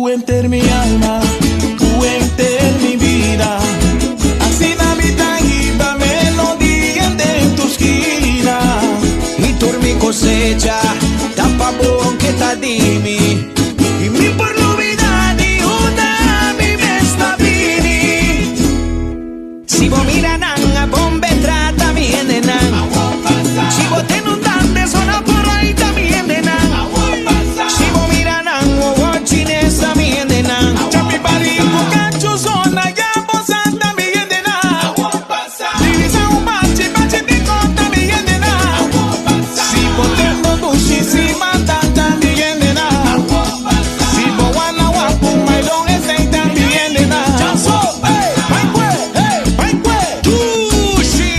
Henter mi alma, ku henter mi bida. Asina mi ta hiba melodia den tur skina. I tur mi kosecha ta pa bo aunke ta di mi. I mi por lubida di unda mi mes ta bini. Si bo mira nan a bon be trata mi hendenan. Si bo ten un dande zona por ahí ta mi hendenan. Si bo mira nan wowo chines ta mi hendenan. Chapi bari ku kachu zona ya bo sa ta mi hendenan. Divisa un bachi bachi di kon ta mi hendenan. Si bo ten bo dushi si mata ta mi hendenan. Si bo wana wapu mailon esei ta mi hendenan. Chanso, hey, bai kue, hey, bai kue. Dushi.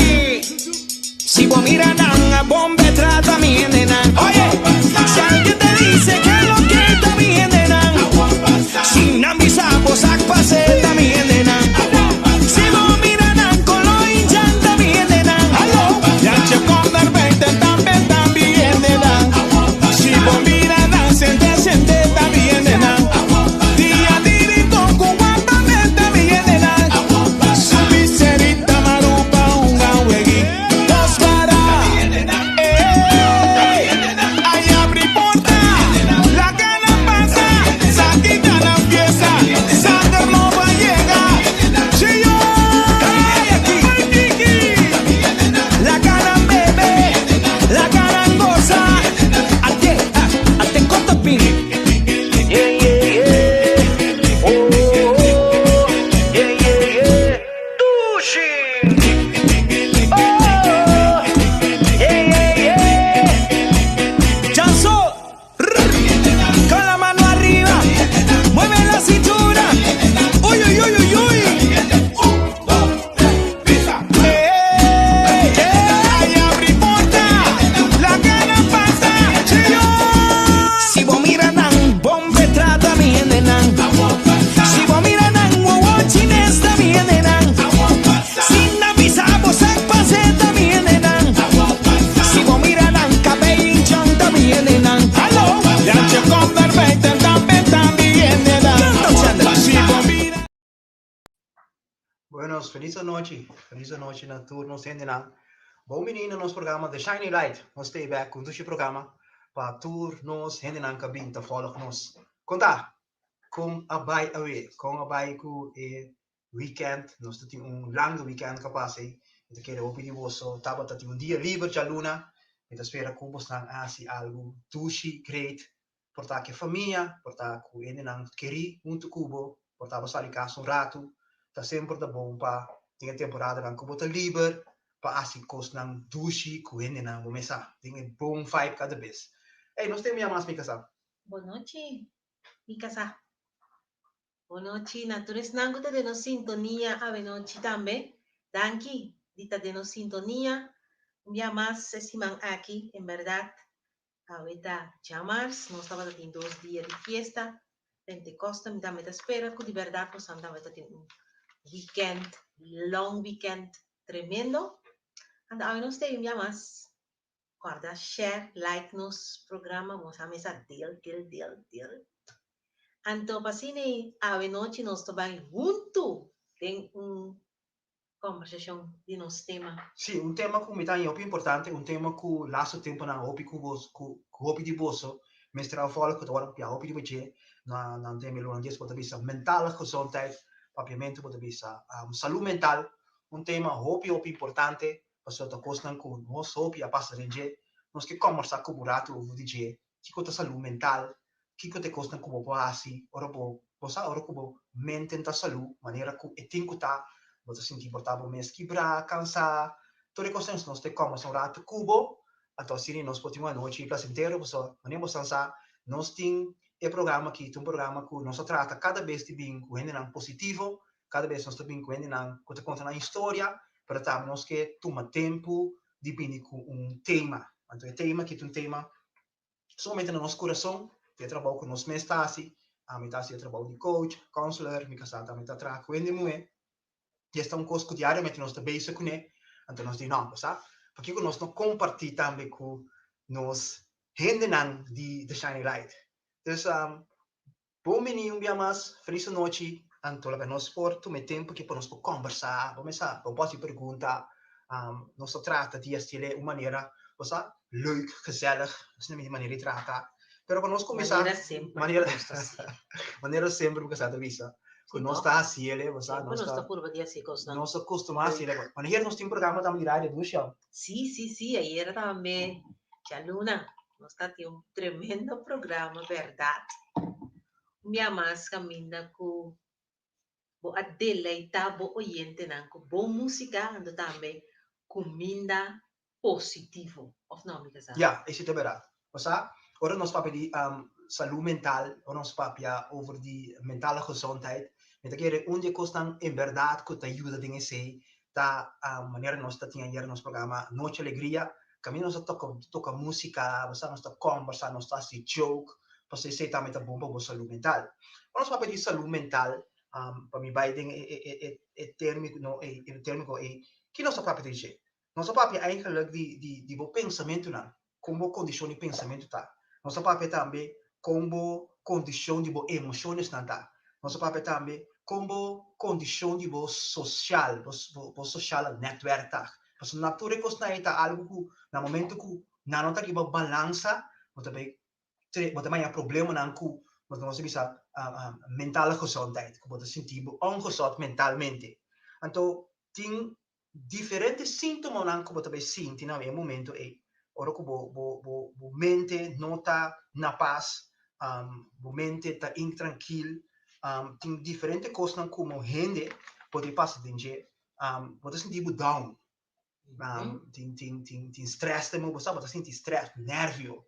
Si bo mira nan a bon be trata mi hendenan. Oye, si alguien te dice que lo que ta mi hendenan. Si nan bisa bo sak pase ta mi hendenan. Si bo mira nan kolo indjan ta mi hendenan. Hallo, Jantje kom naar buiten, tambe ta mi hendenan. Si bo mira nan sente sente ta mi hendenan. Dia di rincon ku wapamente ta mi hendenan. Su piserita marupa hunga weg'i dos para. Ey, ay abri porta, laga nan pasa, sa kita nan fiesta, sanger nobo a yega. Chio, ay Kiki. Laga nan bebe, laga nan gosa. Ate, ah, ate kotopin. Yeah. Oh, oh, yeah. Dushi. Oh, yeah. Chanso, con la mano arriba, mueve la cintura. Uy, uy, uy, uy, uy. Ey, ay abri porta, laga nan pasa, chio. Si bo mira nan, bon be trata mi hendenan. Si bo mira nan, wowo chines ta mi hendenan. Si nan bisa bo sak pase ta mi hendenan. Si bo mira nan, kabei indjan ta mi hendenan. Hallo, Jantje kom naar buiten, tambe ta mi hendenan. Kanta Chandler. Si bo mira. Buenos, felis anochi. Felis anochi na tur nos hendenan. Bon bini na nos programa The Shining Light. Nos ta bek ku un dushi programa pa tur nos hendenan ku a bin ta volg nos. Konta, kon a bai awe? Kon a bai ku e weekend? Nos ta tin un lange weekend ku a pasa ei. Mi ta kere hopi di boso tabata tin un dia liber djaluna. Mi ta spera ku bosnan a hasi algu dushi, great, Por ta ku e famia, por ta ku hendenan kerí huntu ku bo, por ta bo sali kas un ratu. Ta semper ta bon pa den e temporadanan ku bo ta liber pa hasi kosnan dushi ku hendenan bo mes sa den e bon vibe kada bes. Ey, nos tin un bia mas mi kasá. Bon nochi, mi kasá. Bon nochi na tur esnan ku ta den nos sintonia awenochi tambe. Danki di ta den nos sintonia un bia mas e siman aki. En bèrdat Awe ta djamars, nos tabata tin dos dia di fiesta, Pentecoste, mi tambe ta spera cu di berdad bosan tambe ta tin un weekend, long weekend tremendo. Anto awe nos ta un bia mas, corda share, like nos programa, bo sa mesa deel, deel, deel, deel. Anto pa asina awe nochi nos ta bay hunto den un Kombersashon di nos tema. Sí, un tema ku mi ta haña hopi importante, un tema ku lastu tempunan hopi ku bos ku hopi di boso mester a vòlg ku ta wòrdu papia hopi riba dje na na tema holandes bo ta bisa mentale gezondheid, papiamentu bo ta bisa salú mental, un tema hopi hopi importante pasobra ta kosnan ku nos hopi a pasa den dje, nos ke kòmbersá ku bo ratu over di dje Kiko ta salú mental? Kiko ta e kosnan ku bo por hasi ora bo bo sa ora ku bo mente ta salú manera ku e tin ku ta? Bo ta sinti por ta bo mes kibrá, kansá, tur e kosnan nos ta e kòmbersa un ratu ku bo, anto asina nos por tin un anochi plasentero pasobra manera bo san sa nos tin e programa aki ta un programa ku nos ta trata kada bes di bin ku hendenan positivo, kada bes nos ta bin ku hendenan ku ta konta nan historia, pero tambe nos ke tuma tempu di bini ku un tema. Anto e tema aki ta un tema sumamente na nos kurason, ta e trabou ku nos mes ta hasi. Ami ta hasi e trabou di coach, counselor, mi kasá tambe ta traha ku hende muhé. I esta un kos ku diariamente nos ta bezig kuné. Anto nos di no, bo sa, pakiko nos no kompartí tambe ku nos hendenan di The Shining Light? Dus. Bon bini un bia mas, felis anochi, anto laga nos por tuma e tempu aki pa nos por kòmbersá, bo mesa, bo por hasi pregunta, nos ta trata di hasiel un manera, bo sa, leuk, gezellig, asina mi manera di trata, pero pa nos kuminsá, Manera semper manera, nos ta hasi. manera semper mi kasá ta bisa, ku Sí, nos tòg? ta hasiel, bo sa, Semper nos nos ta, ta purba di hasi kosnan nos ta kustumá leuk. hasiel, wanneer nos tin programa tambe di radio, Dusha? Sí, sí, sí, ayera tambe, djaluna, nos ta tin un tremendo programa, bèrdat. Un bia mas kaminda ku bo a deleitá bo oyentenan ku bon músika anto tambe kuminda positivo, òf no, mi kasá? Ya, esei ta bèrdat. Osea, ora nos papia di salú mental, ora nos papia over di mentale gezondheid, mi ta kere un di e kosnan en bèrdat ku ta yuda den esei ta manera nos ta tin ayer nos programa Noche Alegria, kaminda nos ta toka toka músika, bo sa, nos ta kòmbersá, nos ta hasi joke, pasobra esei tambe ta bon pa bo salú mental. Ora nos papia di salú mental, pa mi bai den e e e e térmiko no e térmiko ei, ki nos ta papia di dje? Nos ta papia eigenlijk di di di bo pensamentunan, kon bo kondishon di pensamentu ta. Nos ta papia tambe kon bo kondishon di bo emoshonsnan ta. Nos ta papia tambe kon bo kondishon di bo sosial, bo bo sosiale netwerk ta. Pasobra na tur e kosnan ei ta algu ku na momento ku nan no ta riba balansa, bo ta bai bo ta maya problemanan ku nos ta bisa mentale gezondheid, ku bo ta sinti bo ongezond mentalmente. Anto tin diferente síntomanan ku bo ta bai sinti na e momento ei. Ora ku bo bo bo bo mente no ta na pas, bo mente ta intrankil, tin diferente kosnan komo hende bo ta pasa den dje. Bo ta sinti bo down, tin tin tin tin stress den bo, bo sa bo ta sinti stress, nervio.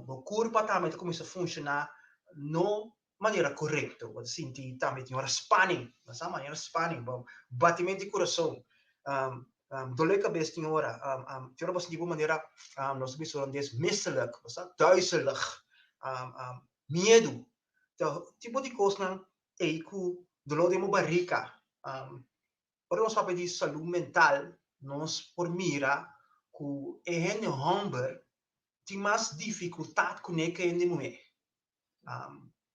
Bo kurpa tambe ta kuminsá funshoná no manera korekto, bo ta sinti tambe tin ora spanning, bo sa manera spanning, bo batimento di kurason, dolor di kabes tin ora, tin ora bo sinti bo manera, nos ta bisa holandes misselijk, bo sa, duizelig, miedu, ta tipo di kosnan ei ku dolor den bo barika. Ora nos papia di salú mental, nos por mira ku e hende hòmber tin mas difikultat kuné ku e hende muhé.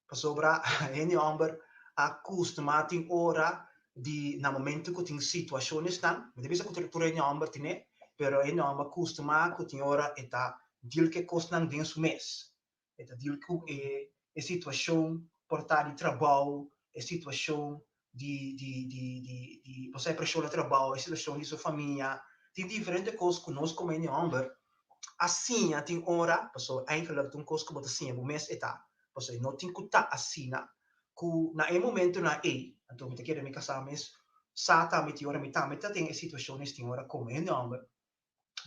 Pasobra hende hòmber a kustumá tin ora di na momento ku tin situashonsnan, mi ta bisa ku tur hende hòmber tine, pero hende hòmber a kustumá ku tin ora e ta deal ku e kosnan den su mes. E ta deal ku e e situashon por ta di trabou, e situashon di di di di di bo sa e preshon na trabou, e situashon di su famia. Tin diferente kos ku nos komo hende hòmber a siña tin ora, pasobra eigenlijk ta un kos ku bo ta siña bo mes e ta, pasobra e no tin ku ta asina ku na e momentonan ei, anto mi ta kere mi kasá mes sa tambe tin ora mi tambe ta den e situashon tin ora komo hende hòmber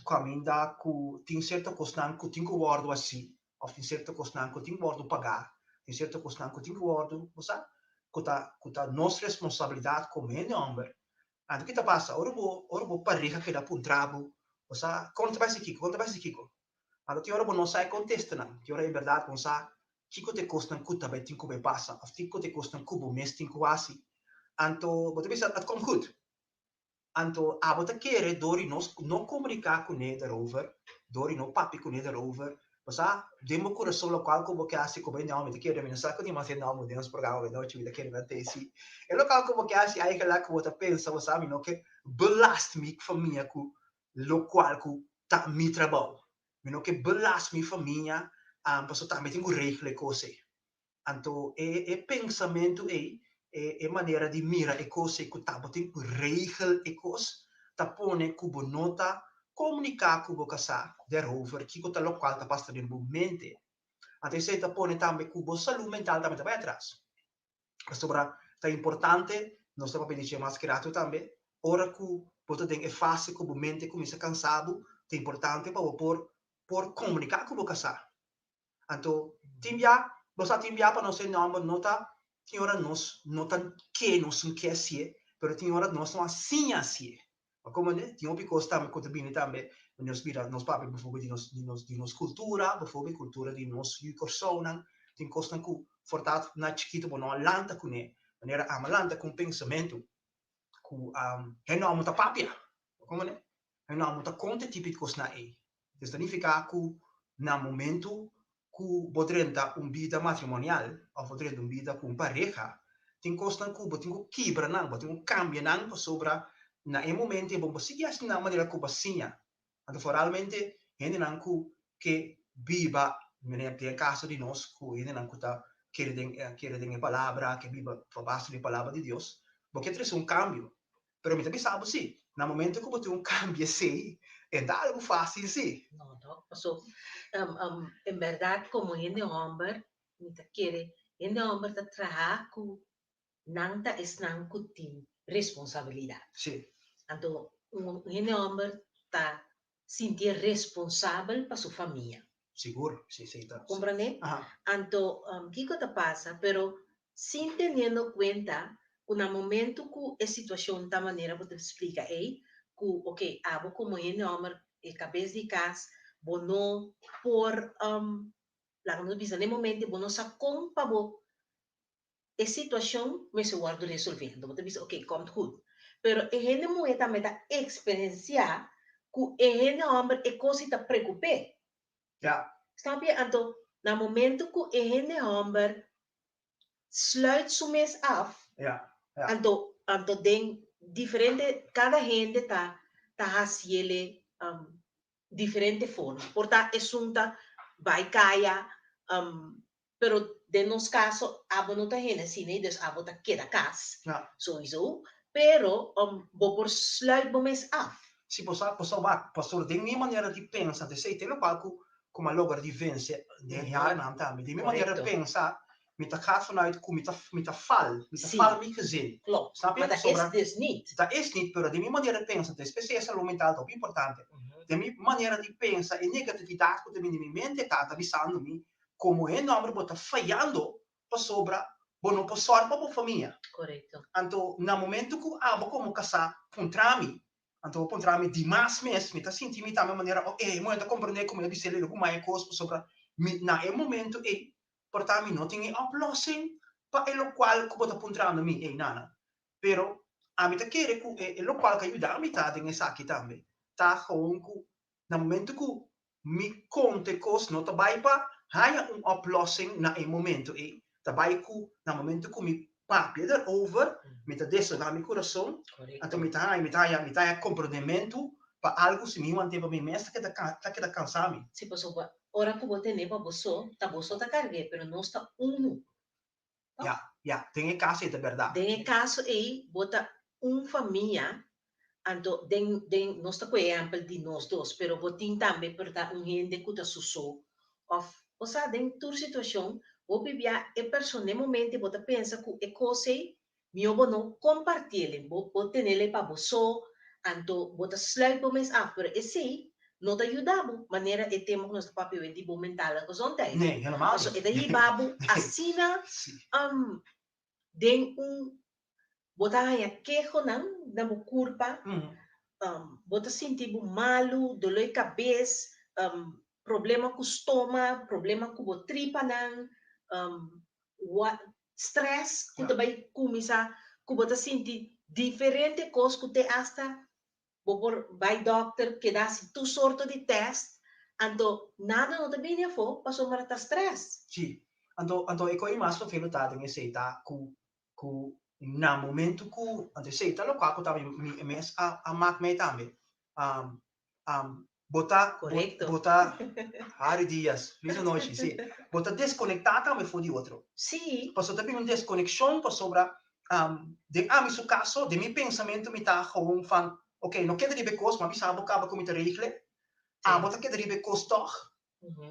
kaminda ku tin sierto kosnan ku tin ku wòrdu hasi òf tin sierto kosnan ku tin ku wòrdu pagá, tin sierto kosnan ku tin ku wòrdu, bo sa, ku ta ku ta nos responsabilidat komo hende hòmber. Anto ki ta pasa? Ora bo ora bo pareha keda puntra bo, bo sa, kon ta bai hasi kiko, kon ta bai hasi kiko? Anto tin ora bo no sa e kontesta nan, tin ora en bèrdat bo no sa kiko ta e kosnan ku ta bai tin ku bai pasa òf kiko ta e kosnan ku bo mes tin ku hasi. Anto bo ta bisa, het komt goed. Anto abo ta kere dor di nos no komuniká kuné daarover, dor di no papia kuné daarover, pasá den bo kurason lokual ku bo ke hasi ku bo hende hòmber, mi ta kere, mi no sa ku tin mas hende hòmber den nos programa awe mi ta kere nan ta si e lokual ku bo ke hasi eigenlik ku bo ta pensa bo sa mi no ke belast mi famia ku lokual ku ta mi trabou, mi no ke belast mi famia pasobra tambe tin ku regla e kos ei. Anto e e pensamentu ei, e e manera di mira e kos ei ku ta bo tin ku regel e kos, ta pone ku bo no ta komuniká ku bo kasá derover kiko ta lokual ta pasa den bo mente. Anto esei ta pone tambe ku bo salú mental tambe ta bai atras. Pasobra ta importante, nos ta papia di dje mas ki ratu tambe, ora ku bo ta den e fase ku bo mente kuminsá kansa bo, ta importante pa bo por por komuniká ku bo kasá. Anto tin bia, bo sa tin bia pa nos e nòmber no ta tin ora nos no ta ke nos un ke hasié, pero tin ora nos no a siña hasié. Bo komprendé? Tin hopi kos tambe ku ta bini tambe nos bira nos papia biforbel di nos di nos di nos kultura, biforbel kultura di nos yu Kòrsounan, tin kosnan ku for ta na chikitu bo no a lanta kuné, manera ami a lanta ku un pensamentu ku e nòmber ta papia, bo komprendé? E nòmber ta konta e tipo di kosnan ei. Des ta nifiká ku na momentu ku bo drenta un bida matrimonial òf bo drenta un bida ku un pareha, tin kosnan ku bo tin ku kibra nan, bo tin ku kambia nan pasobra na e momento ei bo no por sigui hasi nan manera ku bo a siña. Anto foralmente hendenan ku ke biba, den e kaso di nos ku hendenan ku ta kere den kere den e palabra, ke biba pa base di e palabra di Dios, bo ke trese un kambio. Pero mi ta bisa bo si, na momento ku bo tin un kambio esei, e ta algu fásil si. No, no, paso en bèrdat komo hende hòmber mi ta kere hende hòmber ta traha ku nan ta esnan ku tin responsabilidat. Si. Anto un hende hòmber ta sintié responsabel pa su famia. Sigur, si, si ta. Komprendé? Aha. Anto kiko ta pasa? Pero sin teniendo kuenta ku na momento ku e situashon ta manera bo ta splika ei, ku oke abo komo hende hòmber e kabes di kas bo no por laga nos bisa na e momento bo no sa kon pa bo e situashon mester wòrdu resolvé. Anto bo ta bisa, oké, komt goed. Pero e hende muhé tambe ta eksperensiá ku e hende hòmber e kos ei ta preokup'é. Ja. Snap je? Anto na momento ku e hende hòmber sluit su mes af, Ja, ja. anto anto den diferente, kada hende ta ta hasiele diferente forma. Por ta esun ta bai kaya, pero den nos kaso abo no ta hende asina, dus abo ta keda kas souiso, pero bo por sluit bo mes af. Si bo sa, bo sa wak, pastor, den mi manera di pensa, ta esei te lokual ku ku mi a logra di vense den e jarennan tambe. Den mi manera di pensa, mi ta gaat vanuit ku mi ta mi ta fal, mi ta fal mi gezin. Klopt. Snap je? Maar dat is dus niet. Dat is niet, pero den mi manera di pensa, ta especial e salud mental ta hopi importante. Den mi manera di pensa, e negatividat ku ta bini den mi mente ta ta bisando mi Komo e nòmber bo ta fayando pasobra bo no por sòru pa bo famia. Korekto. Anto na momento ku abo komo kasá puntra mi, anto bo puntra mi dimas mes, mi ta sinti mi tambe manera oh e muhé ta komprendé ku mi a bis'é lo ku mai e kos pasobra mi na e momento ei por ta mi no tin e oplossing pa e lokual ku bo ta puntrando mi ei nana. Pero ami ta kere ku e lokual ku a yuda mi ta den esaki tambe ta gewoon ku na momento ku Mi konta e kos no ta bai pa haña un oplossing na e momento ei. Ta bai ku na momento ku mi papia derover, mi ta deshogá mi kurason, anto mi ta haña, mi ta haña, mi ta haña komprendementu pa algu si mi want'é pa mi mes ta keda ta keda kansá mi. Sí, pasobra ora ku bo tene pa bo so, ta bo so ta karg'é, pero nos ta unu. Ya, ya, den e kaso ei ta bèrdat. Den e kaso ei bo ta un famia, anto den den nos ta ku e ehèmpel di nos dos, pero bo tin tambe por ta un hende ku ta su so òf osea den tur situashon bo bibia e persona den momento bo ta pensa ku e kos ei mihó bo no kompartiel, bo bo tenel pa bo so, anto bo ta sluit bo mes af, pero esei no ta yuda bo, manera e tema ku nos ta papia awe di bo mentale gezondheid. Nee, helemaal Paso niet. e ta hiba bo asina den un, bo ta haña kehonan na bo kurpa, bo ta sinti bo malu, doló di kabes, problema ku stoma, problema ku bo tripanan, stress ku ta bai kuminsá ku bo ta sinti diferente kos ku te asta Bo por bai dòkter, keda hasi tur sorto di tèst, anto nada no ta bini afó pasobra ta strès. Sí. Anto, anto e kos mas vervelend ta den esei ta ku, ku na momento ku, anto esei ta lokual ku ta mi, mi mes a, a mak mei tambe. Bo ta, bo, Korekto. bo ta, Harry Diaz, feliz anochi, sí. Bo ta deskonektá tambe for di otro. Sí. Pasobra ta bini un deskonekshon pasobra den ami su kaso, den mi pensamentu mi ta gewoon van, oké, no keda riba e kos, mi a bisa bo kaba ku mi ta regle, abo ta keda riba e kos tòg.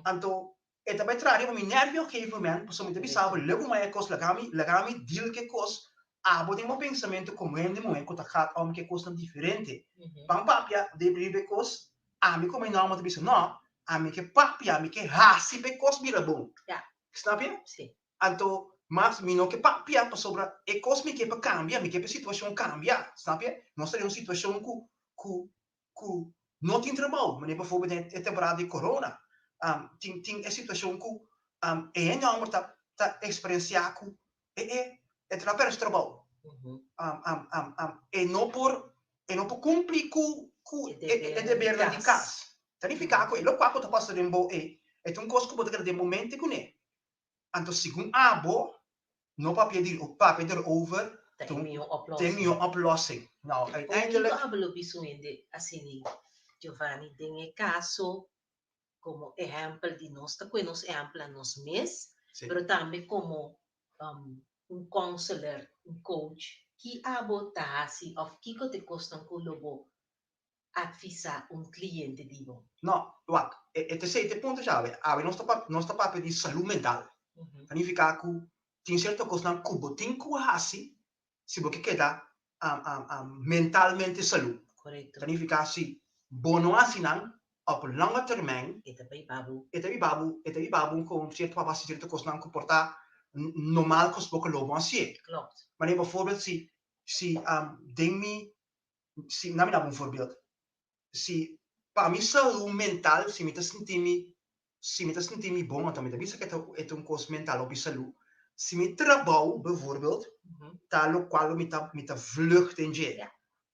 Anto e ta bai traha riba mi nervio op gegeven moment, pasobra mi ta bisa bo leu ku mi a e kos, laga mi, laga mi deal ku e kos, abo den bo pensamentu komo hende muhé ku ta gaat om ku e kosnan diferente. Ban papia riba e kos, ami komo e nòmber ta bisa nò, ami ke papia, mi ke hasi pa e kos bira bon. Snap je? Anto mas mi no ke papia pasobra e kos mi ke pa kambia, mi ke pa e situashon kambia, snap je? Nos ta den un situashon ku ku ku no tin trabou, manera bijvoorbeeld den e temporada di corona, tin tin e situashon ku e hende hòmber ta ta eksperensiá ku e e e ta pèrdè su trabou. E no por e no por kumpli ku ku e debernan di kas. Ta nifiká ku e lokual ku ta pasa den bo ei. E ta un kos ku bo ta keda den bo mente kuné. Anto segun abo no papia di papia derover Ta e mihó ta e oplossing. mihó oplossing. Nou, Kon kiko uiteindelijk abo lo bisa un hende asina, Giovanni, den e kaso komo ehèmpel di nos ta kue nos ehèmpel a nos mes, Sí. pero tambe komo un counselor, un coach, ki abo ta hasi òf kiko ta e kosnan ku lo bo advisá un kliente di bo? No, wak, e e ta esei ta e punto djawe. Awe nos ta pap nos ta papia di salú mental. Ta nifiká ku tin sierto kosnan ku bo tin ku hasi si bo ke keda mentalmente salú. Korekto. Ta nifiká si bo no hasi nan op lange termijn, E ta bai babu. e ta biba bo, e ta biba bo ku sierto pa hasi sierto kosnan ku por ta normal kos bo ku lo bo hasié. Klopt. Manera bijvoorbeeld si si den mi si na mi daba un voorbeeld si pa mi salú mental si mi ta sinti mi si mi ta sinti mi bon anto mi ta bisa ku e ta un kos mental hopi salú si mi trabou bijvoorbeeld ta lokual mi ta mi ta vlucht den dje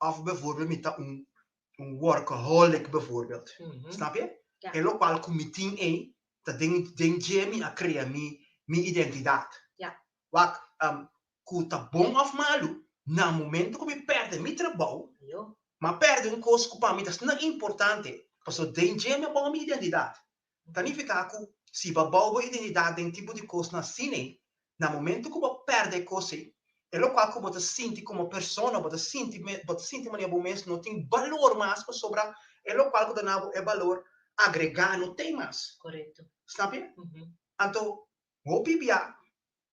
òf bijvoorbeeld mi ta un un workaholic bijvoorbeeld snap je e lokual ku mi tin ei ta den den dje mi a krea mi mi identidat wak ku ta bon òf malu, na momento ku mi pèrdè mi trabou, mi a pèrdè un kos ku pa mi ta asina importante, pasobra den dje mi a bou mi identidat. Ta nifiká ku si bo a bou bo identidat den tipo di kosnan asina ei, na momento ku bo pèrdè e kos ei, e lokual ku bo ta sinti komo persona, bo ta sinti bo ta sinti manera bo mes no tin balor mas pasobra e lokual ku ta duna bo e balor agregá no t'ei mas. Snapia? Anto hopi bia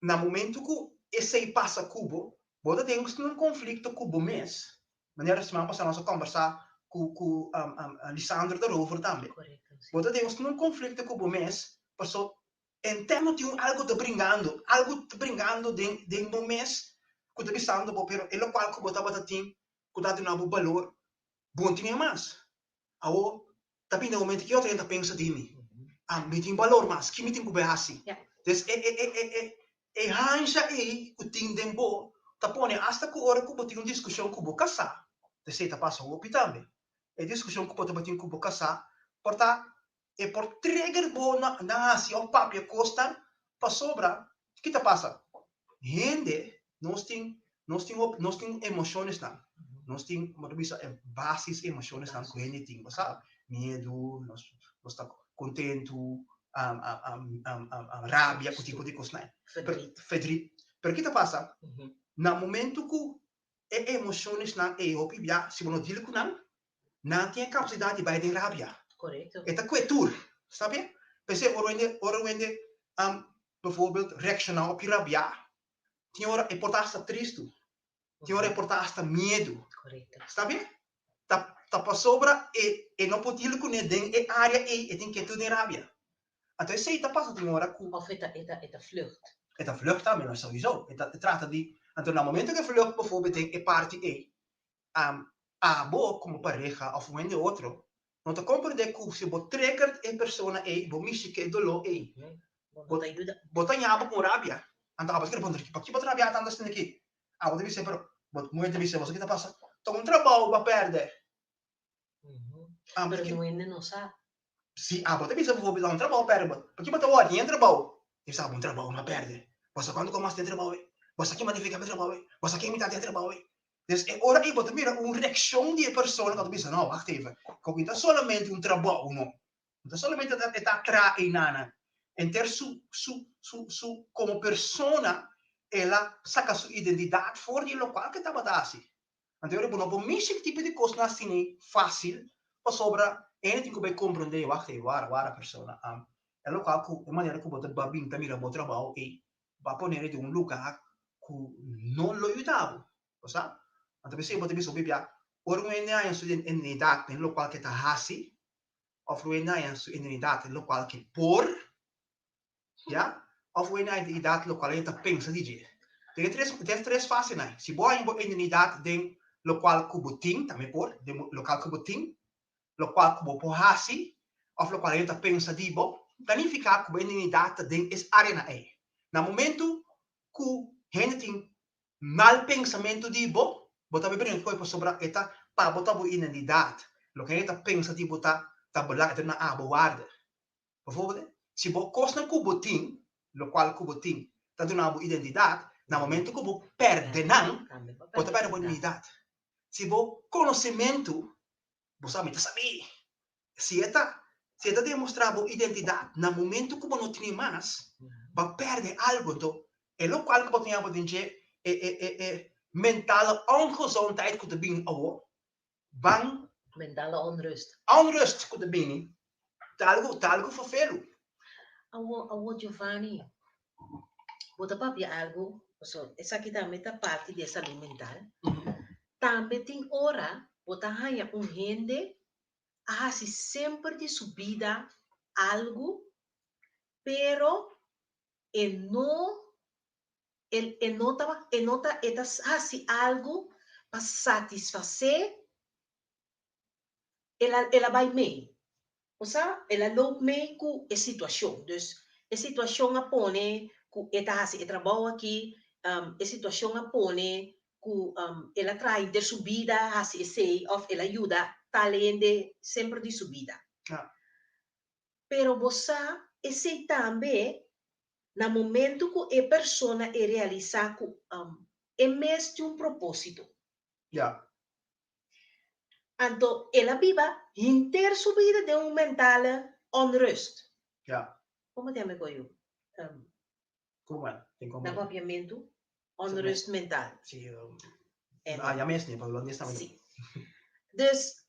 Na momento ku esei pasa ku bo, bo ta den un konflikto ku bo mes. Manera siman pasá nos a kòmbersá ku ku Lisandro daarover tambe. Bo ta den un konflikto ku bo mes paso interno tin un algu ta bringando, algu ta bringando den den bo mes ku ta bisando bo pero e lokual ku bo tabata tin ku ta duna bo balor bo no tin e mas. Awor ta bini e momento ki otro hende ta pensa di mi? Ah, mi tin balor mas, ki mi tin ku bai hasi? Des e e e e e e hansha ei ku tin den bo ta pone asta ku ora ku bo tin un diskushon ku bo kasá, esei ta pasa hopi tambe, e diskushon ku bo tabatin ku bo kasá por ta e por trigger bo na na hasi òf papia kosnan pasobra ki ta pasa? Hende nos tin nos tin hopi nos tin emocionesnan nos tin como ta bisa e basis emocionesnan cu hende tin bo sa miedu nos nos ta contento rabia cu tipo di cosnan Verdriet. verdriet pero ki ta pasa na momento cu e emocionesnan ey hopi bia si bo no deal cu nan nan tin e capacidad di bay den rabia Correcto. e ta cue tur snap je p'esey ora wende ora wende bijvoorbeeld reacciona op je rabia Tin ora e por ta hasta tristu. Tin ora e por ta hasta miedu. Correcto. Sta bien? Ta, ta pasobra e, e no por deal kuné den e área ei, e tin ketu den rabia. Anto esei ta pasa tin ora ku. Of e ta, e ta, e ta vlucht. E ta vlucht tambe, no, sowieso. E ta, e trata di, anto na momento ku e vlucht bijvoorbeeld den e parti ei, am, abo komo pareha òf un hende otro no ta komprendé ku si bo trigger e persona ei, bo mishi ku e doló ei. Bo ta yuda. Bo ta ñaba ku un rabia. Anto abo ta kere puntra, Pakiko bo ta rabiá tantu asina aki? Abo ta bisa, pero bo muhé ta bisa, bo sa ki ta pasa? Ta un trabou bo a pèrdè. Pero no hende no sa. Si abo ta bisa bijvoorbeeld, ta un trabou a pèrdè, bo pakiko bo ta wòrdu den trabou? E bisa, un trabou mi a pèrdè. Bo sa kuantu ku mas den trabou ei? Bo sa ki magnifiká mi trabou ei? Bo sa ken mi ta den trabou ei? Dus e ora ei bo ta mira un reakshon di e persona ku ta bisa, no, wacht even, koki no ta solamente un trabou no. No ta solamente e ta traha einanan. Enter su su su su komo persona el a saka su identidat for di e lokual ku e tabata hasi. Anto e ora bo no por mishi tipo di kosnan asina fásil pasobra hende tin ku bai komprondé, wacht even, wara wara persona, e lokual ku e manera ku bo ta bin ta mira bo trabou ei Bo a ponere den un lugar ku no lo yuda bo. Bo sa? Anto p'esei bo ta bisa hopi bia, ora un hende haña su identidat den lokual ke ta hasi, òf un hende haña su identidat den lokual ke por, ya, òf un hende haña identidat lokual hende ta pensa di dje. Den e tres, den e tres fasenan, si bo haña bo identidat den lokual ku bo tin, tambe por, den lokual ku bo tin, lokual ku bo por hasi òf lokual hende ta pensa di bo, ta nifiká ku bo identidat ta den es áreanan ei. Na momentu ku hende tin mal pensamentu di bo, bo ta bebe den koe pasobra e ta pa bo ta bo identidat. Loke hende ta pensa di bo ta ta belangrijk, e ta na abo waarde. Bijvoorbeeld. Si bo kosnan ku bo tin, lokual ku bo tin, ta duna bo identidat, na momento ku bo pèrdè nan, bo ta pèrdè bo identidat. Si bo konosementu, bo sa mi ta sabí. Si e ta si e ta demostrá bo identidat, na momento ku bo no tene mas, bo a pèrdè algu. Anto e lokual ku bo tin abo den dje, e e e e mentale ongezondheid ku ta bini awor, ban. Mentale onrust. Onrust ku ta bini, ta algu ta algu ferfelu. Awor awor Giovanni, bo ta papia algu, pasobra esaki tambe ta parti di e salud mental. Tambe tin ora bo ta haña un hende a hasi semper di su bida algu, pero e no e e no ta e no ta e ta hasi algu pa satisfasé el a el a bai mee. Osea el a loop mee ku e situashon. Dus e situashon a pone ku e ta hasi e trabou aki, e situashon a pone ku el a traha henter su bida hasi esei òf el a yuda tal hende semper di su bida. Pero bo sa esei tambe na momento ku e persona e realisá ku e mes tin un propósito. Anto el a biba henter su bida den un mentale onrust. Komo ta yama e koyo? Komo el? Tin komo Na papiamentu, onrust mental. Si, ah, ya mes ni, pa holandés tambe. Si. Dus,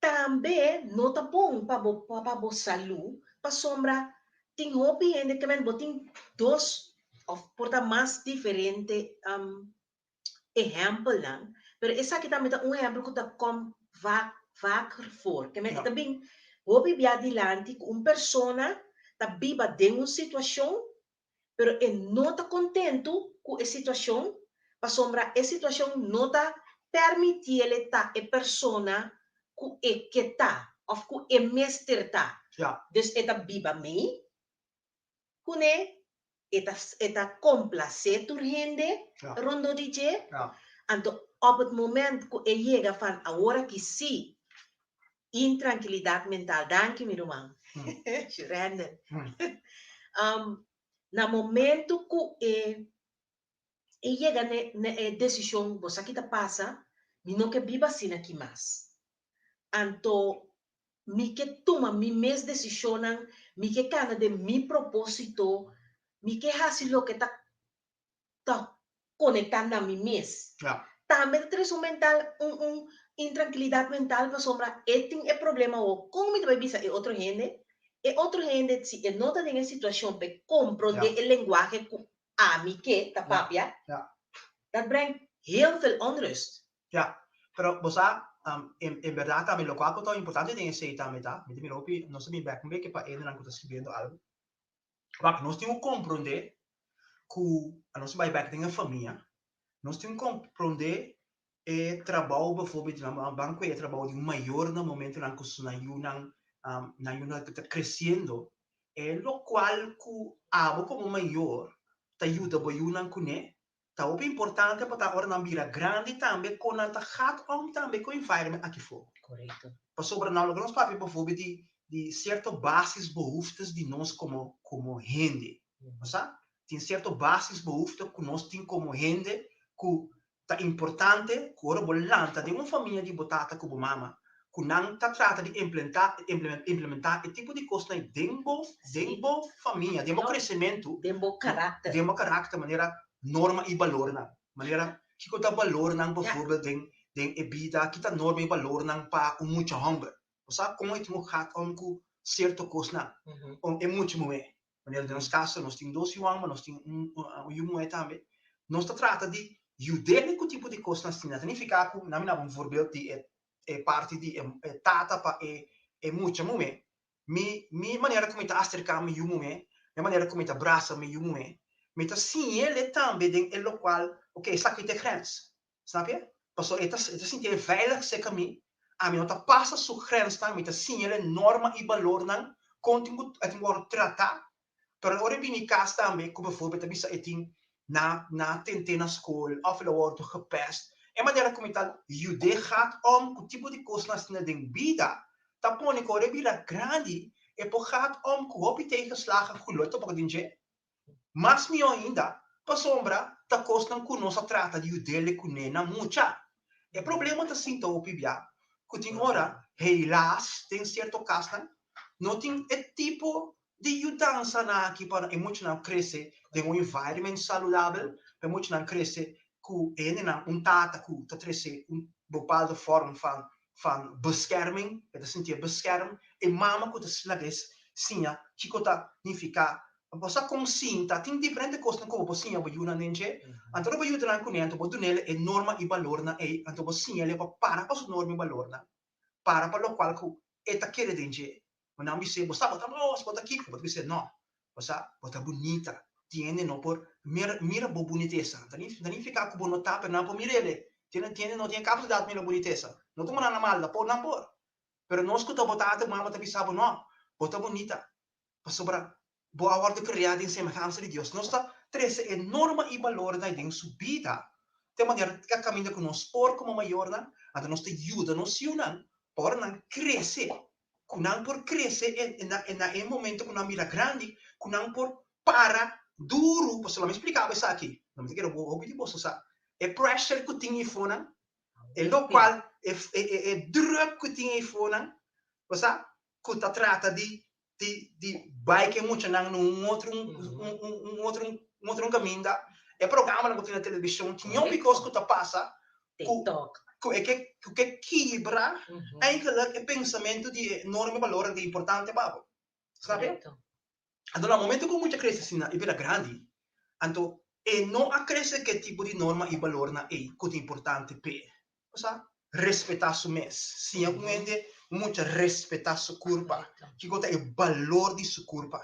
Tambe no ta bon pa bo pa bo salú pasobra tin hopi hende ke men bo tin dos òf por ta mas diferente ehèmpelnan pero esaki tambe ta un ehèmpel ku ta kòm vaak vaker voor ke men e ta bin hopi bia dilanti ku un persona ta biba den un situashon pero e no ta kontentu ku e situashon pasobra e situashon no ta permitiele ta e persona ku e ke ta òf ku e mester ta. Dus e ta biba mei kuné, e ta e ta komplasé tur hende rondó di dje, anto op het moment ku e yega van awor aki sí Intrankilidat mental. Danki mi ruman. Shurender. Na momento ku e e yega ne ne e desishon bo sa ki ta pasa, mi no ke biba asina aki mas. Anto mi ke tuma mi mes desishonnan, mi ke kana den mi propósito, mi ke hasi loke ta ta konektá na mi mes. Tambe ta trese un mental, un un intrankilidat mental pasobra e tin e problema awor, kon mi ta bai bisa e otro hende? E otro hende si e no ta den e situashon pa e komprondé e lenguahe ku ami ke ta papia, dat brengt heel veel onrust. Ja, pero bo sa, en en bèrdat tambe lokual ku ta importante den esei tambe ta, mi ta mira hopi, nos ta bin bèk un beke pa hendenan ku ta skribiendo algu. Wak, nos tin ku komprondé ku nos bai bèk den e famia, nos tin ku komprondé e trabou bijvoorbeeld di nan ban ku e trabou di un mayor na momentonan ku su nan yunan nan yunan ta kresiendo, e lokual ku abo komo mayor ta yuda bo yunan kuné Ta hopi importante pa ta ora nan bira grandi tambe kon nan ta gaat om tambe ku environment aki for. Korekto. Pasobra nan loke nos papia bijvoorbeeld di di sierto basisbehoeftes di nos komo komo hende. Bo sa? Tin sierto basisbehoefte ku nos tin komo hende ku ta importante ku ora bo lanta den un famia di bo tata ku bo mama ku nan ta trata di implenta implementá e tipo di kosnan ei den bo den bo famia, den bo kresementu, Den bo karakter. den bo karakter manera norma i balornan. Manera kiko ta balornan bijvoorbeeld den den e bida, ki ta norma i balornan pa un mucha hòmber. Bo sa kon e tin un gat om ku sierto kosnan, om e mucha muhé. Manera den nos kaso nos tin dos yu hòmber, nos tin un un yu muhé tambe. Nos ta trata di yud'é ku tipo di kosnan asina. Ta nifiká ku nan mi daba un voorbeeld di e e parti di e tata pa e e mucha muhé. Mi mi manera ku mi ta aserká mi yu muhé, mi manera ku mi ta brasa mi yu muhé, mi ta siñ'el tambe den e lokual, oké, esaki ta e grens. Snap je? Pasobra e ta e ta sintié veilig serka mi, ami no ta pasa su grensnan, mi ta siñ'el e norma i balornan kon tin ku e tin ku wòrdu tratá. Pero ora e bini kas tambe ku bijvoorbeeld ta bisa e tin na na tent'é na skol òf el a wòrdu gepest, e manera ku mi ta yud'é gaat om ku tipo di kosnan asina den bida ta pone ku ora e bira grandi E por gaat om ku hopi tegenslagen ku lo e topa ku den dje. Mas mihó ainda, pasobra ta kosnan ku nos a trata di yud'é kuné na mucha. E problema ta sinta hopi bia ku tin ora, helaas, den sierto kasnan no tin e tipo di yudansanan aki pa e muchanan krese den un environment saludabel, pa e muchanan krese ku e hendenan, un tata ku ta trese un bepaalde vorm van van bescherming, e ta sintié bescherm, e mama ku ta laga e siña kiko ta nifiká. Bo sa kon sinta, tin diferente kosnan ku bo por siña bo yunan den dje, anto ora bo yuda nan kuné anto bo dun'el e norma i balornan ei, anto bo siña'el pa para pa su norma i balornan, para pa lokual ku e ta kere den dje. Bo nan bis'é, bo sa bo ta mos, bo ta kiko, bo ta bis'é, no, bo sa bo ta bunita, tin hende no por mira mira bo bunitesa, ta nifiká ku bo no ta, pero nan por mir'el, tin hende no tin e kapasidat mira bunitesa, no tuma nan na mal, nan por, pero nos ku ta bo tata i mama ta bisa bo, no, bo ta bunita, pasobra bo a wòrdu kreá den semehansa di Dios. Nos ta trese e norma i balornan den su bida te manera ku kaminda ku nos por komo mayornan, anto nos ta yuda nos yunan pa ora nan krese, ku nan por krese na e momento ku nan bira grandi, ku nan por para duru. Pasobra mi splika bo esaki, no mi ta kere hopi di boso sa e pressure ku tin eifonan, e lokual e druk ku tin eifonan, bo sa, ku ta trata di di di bai ku e muchanan na un otro un un otro un otro kaminda. E programanan ku tin na televishon tin hopi kos ku ta pasa ku ku e ke ku ke kibra eigenlijk e pensamentu di e norma i balornan ku ta importante pa bo. Snap je? Anto na momento ku un mucha krese asina i bira grandi, anto e no a krese ku e tipo di norma i balornan ei ku ta importante p'e. Osea, respetá su mes. Siña un hende, un mucha respetá su kurpa. Kiko ta e balor di su kurpa.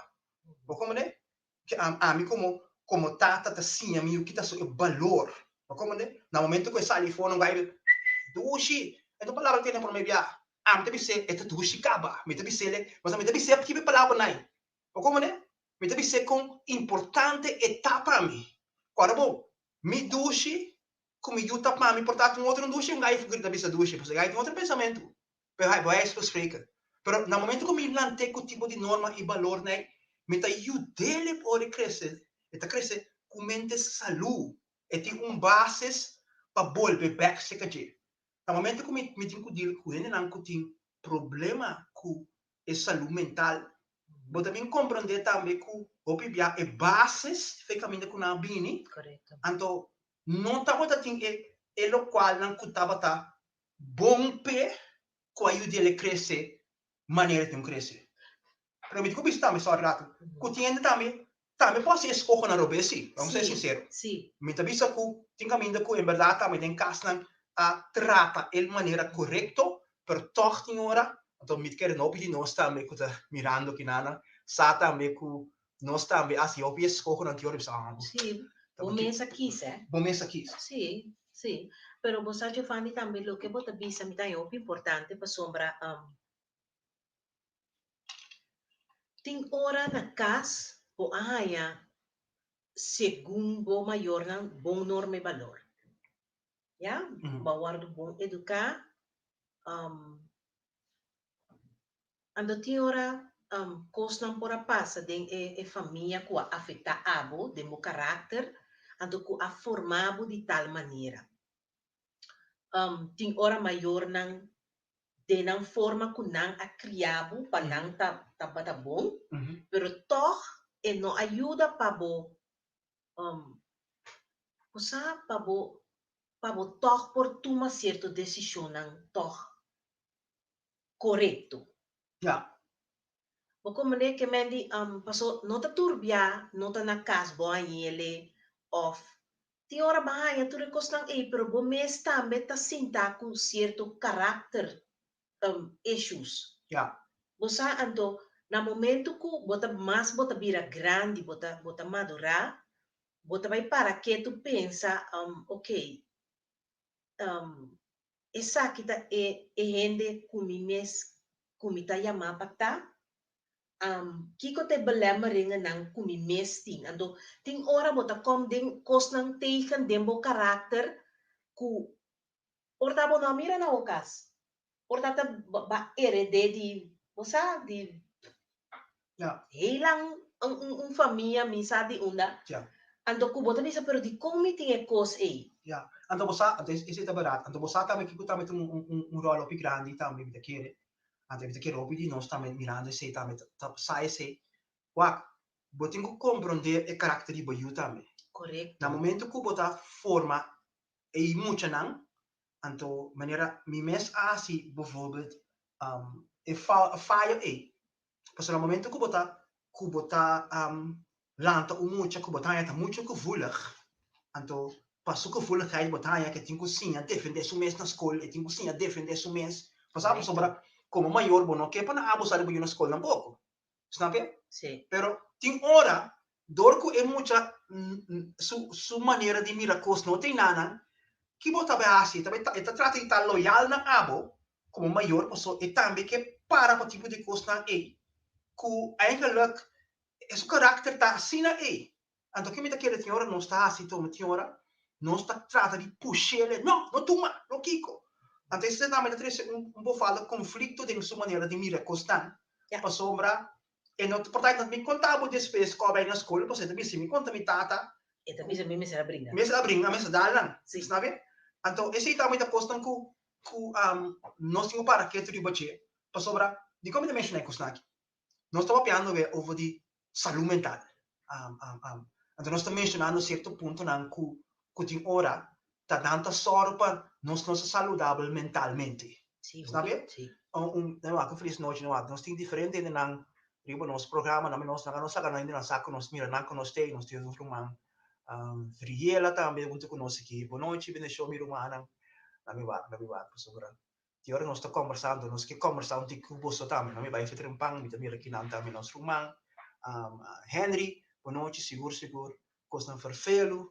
Bo komprendé? Ke ami komo komo tata ta siña mi yu kita su e balor. Bo komprendé? Na momento ku e sali afó nan bai dushi. E no palabra tene promé bia. Ami ta bis'é e ta dushi kaba. Mi ta bis'é, pasobra mi ta bis'é kiba e palabranan ei. Bo komprendé? Mi ta bis'é kon importante e ta pa mi. Ku ora bo mi dushi ku mi yu ta pa mi por ta ku un otro dushi un gai grita bisa dushi pasobra e gai tin otro pensamentu pero hai wijs van spreken pero na momento ku mi lant'é ku tipo di norma i balornan ei mi ta yud'é pa ora e krese e ta krese ku mente salú e tin un basis pa bolbe bèk serka dje na momento ku mi mi tin ku deal ku hendenan ku tin problema ku e salú mental Bo ta bin comprende tambe cu hopi bia e basis fe caminda cu nan a bini, anto no tabata tin e e locualnan cu tabata bon p'e cu a yud'el e crece manera e tin crece. Pero mi tin cu bisa tambe, sorry rato, cu tin hende tambe tambe por haci escohonan robes si, vamos ser sincero. Mi ta bisa cu tin caminda cu en berdad tambe den casnan a trata el manera corecto, pero tog tin ora, anto mi ta kere no hopi di nos tambe cu ta mirando kinanan sa tambe cu nos tambe a haci hopi escohonan tin ora bisa ah bo. Sí, bo mes a kis eh. Bo mes a kis. Sí, sí. Pero bo sa Giovanni tambe loke bo ta bisa mi ta haña hopi importante pasobra tin ora na cas bo a haña segun bo mayornan bon norma y balor. Ya, bo a wordo bon educa. Anto tin ora cosnan por a pasa den e famia cu a afecta abo den bo caracter, anto cu a forma bo di tal manera. Tin ora mayornan den nan forma ku nan a kria bo pa nan ta tabata bon, pero tòg e no a yuda pa bo bo sa pa bo pa bo tòg por tuma sierto desishonnan tòg korekto. Ya. Bo komprendé ke men di paso no ta tur bia no ta na kas bo a yele òf Tin ora bo a haña tur e kosnan ei, pero bo mes tambe ta sinta ku sierto karakter issues. Ya. Bo sa anto, na momento ku bo ta mas bo ta bira grandi, bo ta bo ta madurá, bo ta bai para ketu pensa, oké, esaki ta e e hende ku mi mes ku mi ta yamá pa ta? Kiko ta e belemmeringennan ku mi mes tin? Anto tin ora bo ta kom den kosnan tegen den bo karakter ku por ta bo no a mira na bo kas, por ta ta bo a hered'é di, bo sa, di. Heel lang un famia mi sa di unda. Anto ku bo ta bisa pero dikon mi tin e kos ei? Ya. Anto bo sa, anto esei ta bèrdat. Anto bo sa tambe kiko tambe ta un ròl hopi grandi tambe mi ta kere. Anto mi ta kere hopi di nos tambe mirando esei tambe ta sa esei. Wak, bo tin ku komprondé e karakter di bo yu tambe. Korekto. Na momento ku bo ta forma e muchanan, anto manera mi mes a hasi bijvoorbeeld e fayo ei. Pasobra na momento ku bo ta ku bo ta lanta un mucha ku bo ta haña ta mucho gevoelig, anto pa su gevoeligheid bo ta haña ku e tin ku siña defendé su mes na skol, e tin ku siña defendé su mes. Pasobra komo mayor bo no ke pa nan abusá di bo yu na skol tampoko. Snap je? Sí. Pero tin ora, dor ku e mucha su su manera di mira kos no ta enanan, ki bo ta bai hasi? E ta bai e ta trata di ta loyal na abo komo mayor paso e tambe ke para pa tipo di kosnan ei ku eigenlijk e su karakter ta asina ei. Anto ke mi ta kere tin ora nos ta hasi tuma tin ora nos ta trata di push'el, no, no tuma, no kiko. Anto esei tambe ta trese un un bofaldo konflikto den su manera di mira kosnan, pasobra e no por ta mi konta bo despues ku a bai na skol pasobra e ta bisa mi konta mi tata. E ta bisa mi mester a bringa. Mester a bringa, mester dal nan, snapje? Anto esei tambe ta kosnan ku ku nos tin ku para ketu riba dje, pasobra dikon mi ta menshona e kosnan aki? Nos ta papiando awe over di salú mental. Anto nos ta menshonando sierto puntonan ku ku tin ora ta nan ta sòru pa nos no ta saludabel mentalmente. Snap je? Un un wak un felis nochi no wak. Nos tin diferente hendenan riba nos programa nan nos nan no saka nan hendenan sa ku nos mira nan ku nos tei nos tin nos ruman Riela tambe huntu ku nos aki. Bonochi bendishon mi rumannan. Lami wak lami wak pasobra Di ora nos ta kombersando, nos ke kombersá un tiki ku boso tambe. No mi bai fetri un pan, mi ta mira kinan tambe nos ruman. Henry, bonochi, sigur sigur kosnan ferfelu.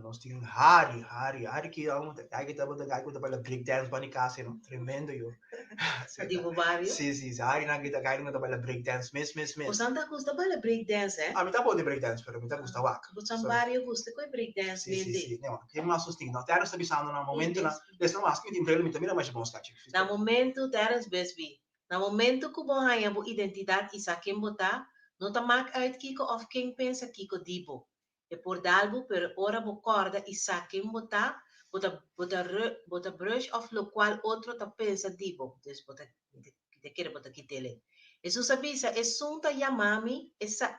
Nos tin Harry, Harry, Harry ki gai ki tabata gai ku ta baila break dance bani kas no, tremendo yo. Di bo bario? Si, si, si, Harry nan ki ta gai ku ta baila break dance mes mes mes. Bosan ta gusta baila break dance eh? Ami ta bon di break dance pero mi ta gusta wak. Bosan bario gusta ku e break dance Si, si, si, no, ke mas nos tin? No, Terence ta bisando na momento na Des no mas mi tin bril mi ta mira masha bon skachi. Na momento, Terence Busby, na momento ku bo haña bo identidat i sa ken bo ta, no ta mak uit kiko òf ken pensa kiko di bo. E por dal bo, pero ora bo kòrda i sa ken bo ta, bo ta bo ta bo ta brush òf lokual otro ta pensa di bo. Dus bo ta mi ta kere bo ta kit'el. Hesus a bisa, Esun ta yama mi, e sa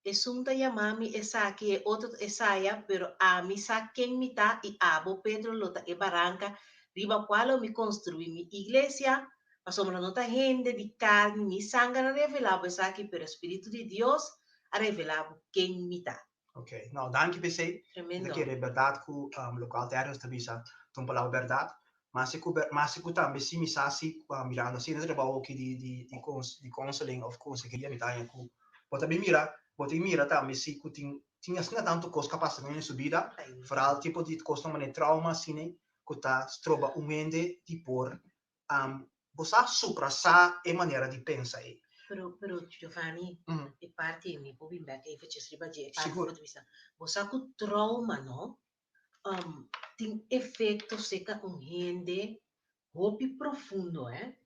Esun ta yama mi esaki, e otro ta esaya, pero ami sa ken mi ta i abo, Pedro, lo ta e baranka riba kua lo mi konstruí mi iglesia, pasobra no ta hende di karni ni sanger a revelá bo esaki, pero spiritu di Dios a revelá bo ken mi ta. Ok, no, danki p'esei. Mi ta Tremendo. kere bèrdat ku lokual Terrence ta bisa ta un palabra bèrdat. Masi ku masi ku tambe si mi sa si mirando asina e trabou aki di di di di counseling of conseheria mi ta haña ku bo ta bin mira bo tin mira tambe si ku tin tin asina tantu kos ku a pasa den su bida foral tipo di kosnan manera trauma asina ku ta stroba un hende di por bo sa suprasá e manera di pensa ei. Pero pero Giovanni e parti mi por bin bek eventjes riba dje e parti ku bo ta bisa bo sa ku trauma no tin efecto seca un hende hopi profundo eh.